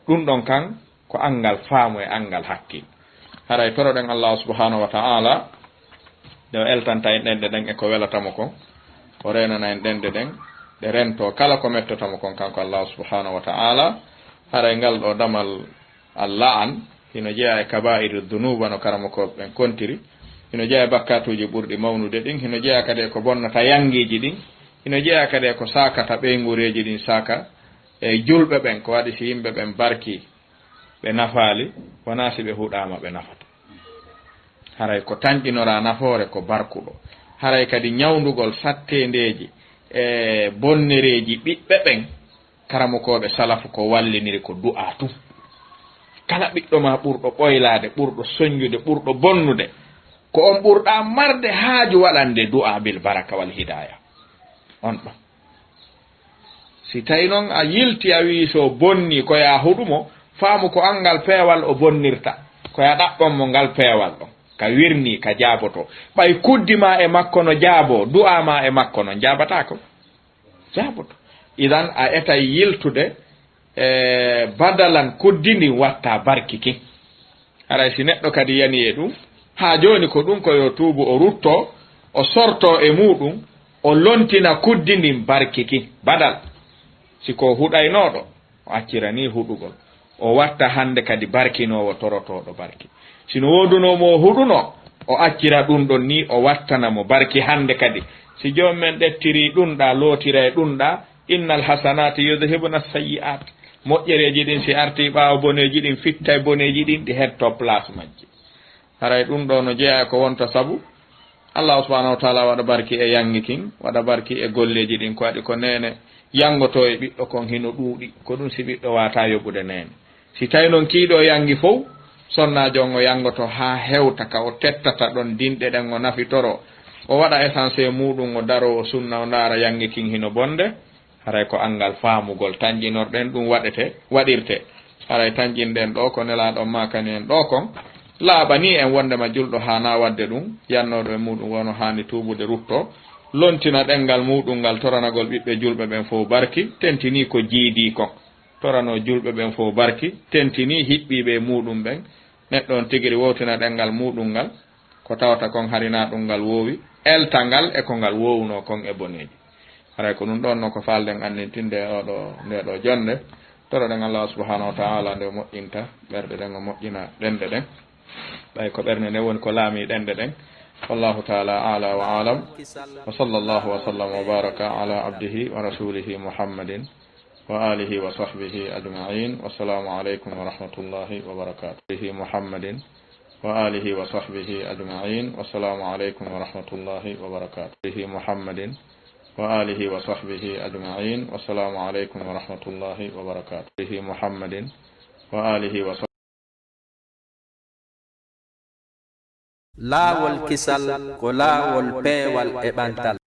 Ɗum ɗon kan ko anngal faamu e anngal hakkil. Haray toroɗen Allaahu subhaanahu wa ta'aala, nde o eltanta en ɗenɗe ɗen e ko welata mo kon, o reenana en ɗenɗe ɗen, ɗe rentoo kala ko mettata mo kon, kanko Allaahu subhaanahu wa ta'aala. Haray ngal ɗoo damal Al-la'an, hino jeyaa e kabaa'iri dunuuba no karamokooɓe ɓen kontiri, hino jeyaa e bakkaatuuji ɓurɗi mawnude ɗin, hino jeyaa kadi e ko bonnata yanngiiji ɗin, hino jeyaa kadi e ko saakata ɓeynguureeji ɗin saaka e julɓe ɓen. Ko waɗi si yimɓe ɓen barkii, ɓe nafaali, wonaa si ɓe huɗaama ɓe nafata. Haray ko tanƴinoraa nafoore ko barkuɗo. Haray kadi ñawndugol satteendeeji e bonnereeji ɓiɓɓe ɓen, karamokooɓe salafu ko walliniri ko du'aa tun. Kala ɓiɗɗo maa ɓurɗo ɓoylaade, ɓurɗo soñjude, ɓurɗo bonnude, ko on ɓurɗaa marde haaju waɗande du'aa bil baraka wal hidaaya. On ɗon. Si tawi non a yilti a wi'i so bonni ko yaa huɗu mo, faamu ko anngal peewal o bonnirta, ko yaa ɗaɓɓon mo ngal peewal ɗon, ka wirnii, ka jaabotoo. Ɓay kuddi maa e makko no jaaboo, du'aa maa e makko non jaabataa ko? Jaaboto. Idan a etay yiltude, e, badalan kuddi ndin watta barki kin. Haray si neɗɗo kadi yani e ɗum, haa jooni ko ɗum ko yo tuubu, o rutto, o sorto e muɗum, o lontina kuddi ndin barki kin. Badal, si ko huɗaynooɗo, o accira ni huɗugol. O watta hannde kadi barkinoowo torotooɗo barki. Si no woodunoo mo o huɗunoo, o accira ɗum ɗon ni, o wattana mo barki hannde kadi. Si joom men ɗettirii ɗum ɗaa, lootira e ɗum ɗaa, "Innal hasanaati yudhibna sayyi'aat." Moƴƴereeji ɗin si artii ɓaawo boneeji ɗin, fittay boneeji ɗin, ɗi hettoo place majji. Haray ɗum ɗoo no jeyaa e ko wonta sabu Allaahu subhaanahu wa ta'aalaa waɗa barki e yanngi kin, waɗa barki e golleeji ɗin, ko waɗi ko neene yanngotoo e ɓiɗɗo kon hino ɗuuɗi, ko ɗum si ɓiɗɗo waataa yoɓude neene. Si tawi non kii ɗoo yanngi fow, sonnaajo on o yanngoto haa hewta ka o tettata ɗon dinɗe ɗen o nafitoroo, o waɗa essence e muuɗum, o daroo o sunna, o ndaara yanngi kin hino bonde, haray ko anngal faamugol tanƴinorɗen ɗum waɗete, waɗirte. Haray tanƴinɗen ɗoo ko Nelaaɗo on maakani en ɗoo kon, laaɓanii en wonndema julɗo haanaa waɗde ɗum, yannooɗo e muuɗum woo no haani tuubude ruttoo, lontina ɗemngal muuɗum ngal toranagol ɓiɓɓe julɓe ɓen fow barki, tentinii ko jiidii kon. Toranoo julɓe ɓen fow barki, tentinii hiɓɓiiɓe e muuɗum ɓen. Neɗɗo on tigiri wowtina ɗemngal muuɗum ngal, ko tawata kon hari naa ɗum ngal woowi, elta ngal e ko ngal woowunoo kon e boneeji. Haray ko ɗum ɗon non ko faalɗen anndintinde e oo ɗoo, ndee ɗoo jonnde. Toroɗen Allah subhanahu wa ta'ala nde o moƴƴinta ɓerɗe ɗen, o moƴƴina ɗenɗe ɗen. Ɓay ko ɓernde nden woni ko laami ɗenɗe ɗen. Wallahu ta'ala a'la wa a'lam. Wa sallallahu wa sallam wa baraka ala abdihi wa rasulihi Muhammadin wa alihi wa sahbihi ajma'in. Wassalamu alaikum wa rahmatullahi wa barakatuh. Muhammadin wa alihi wa sahbihi ajma'in. Wassalamu alaikum wa rahmatullahi wa barakatuh. Muhammadin wa alihi wa sahbihi ajma'in. Wassalamu alaikum wa rahmatullahi wa barakatuh. Muhammadin wa alihi wa sahbihi. Laawol kisal ko laawol peewal e ɓantal.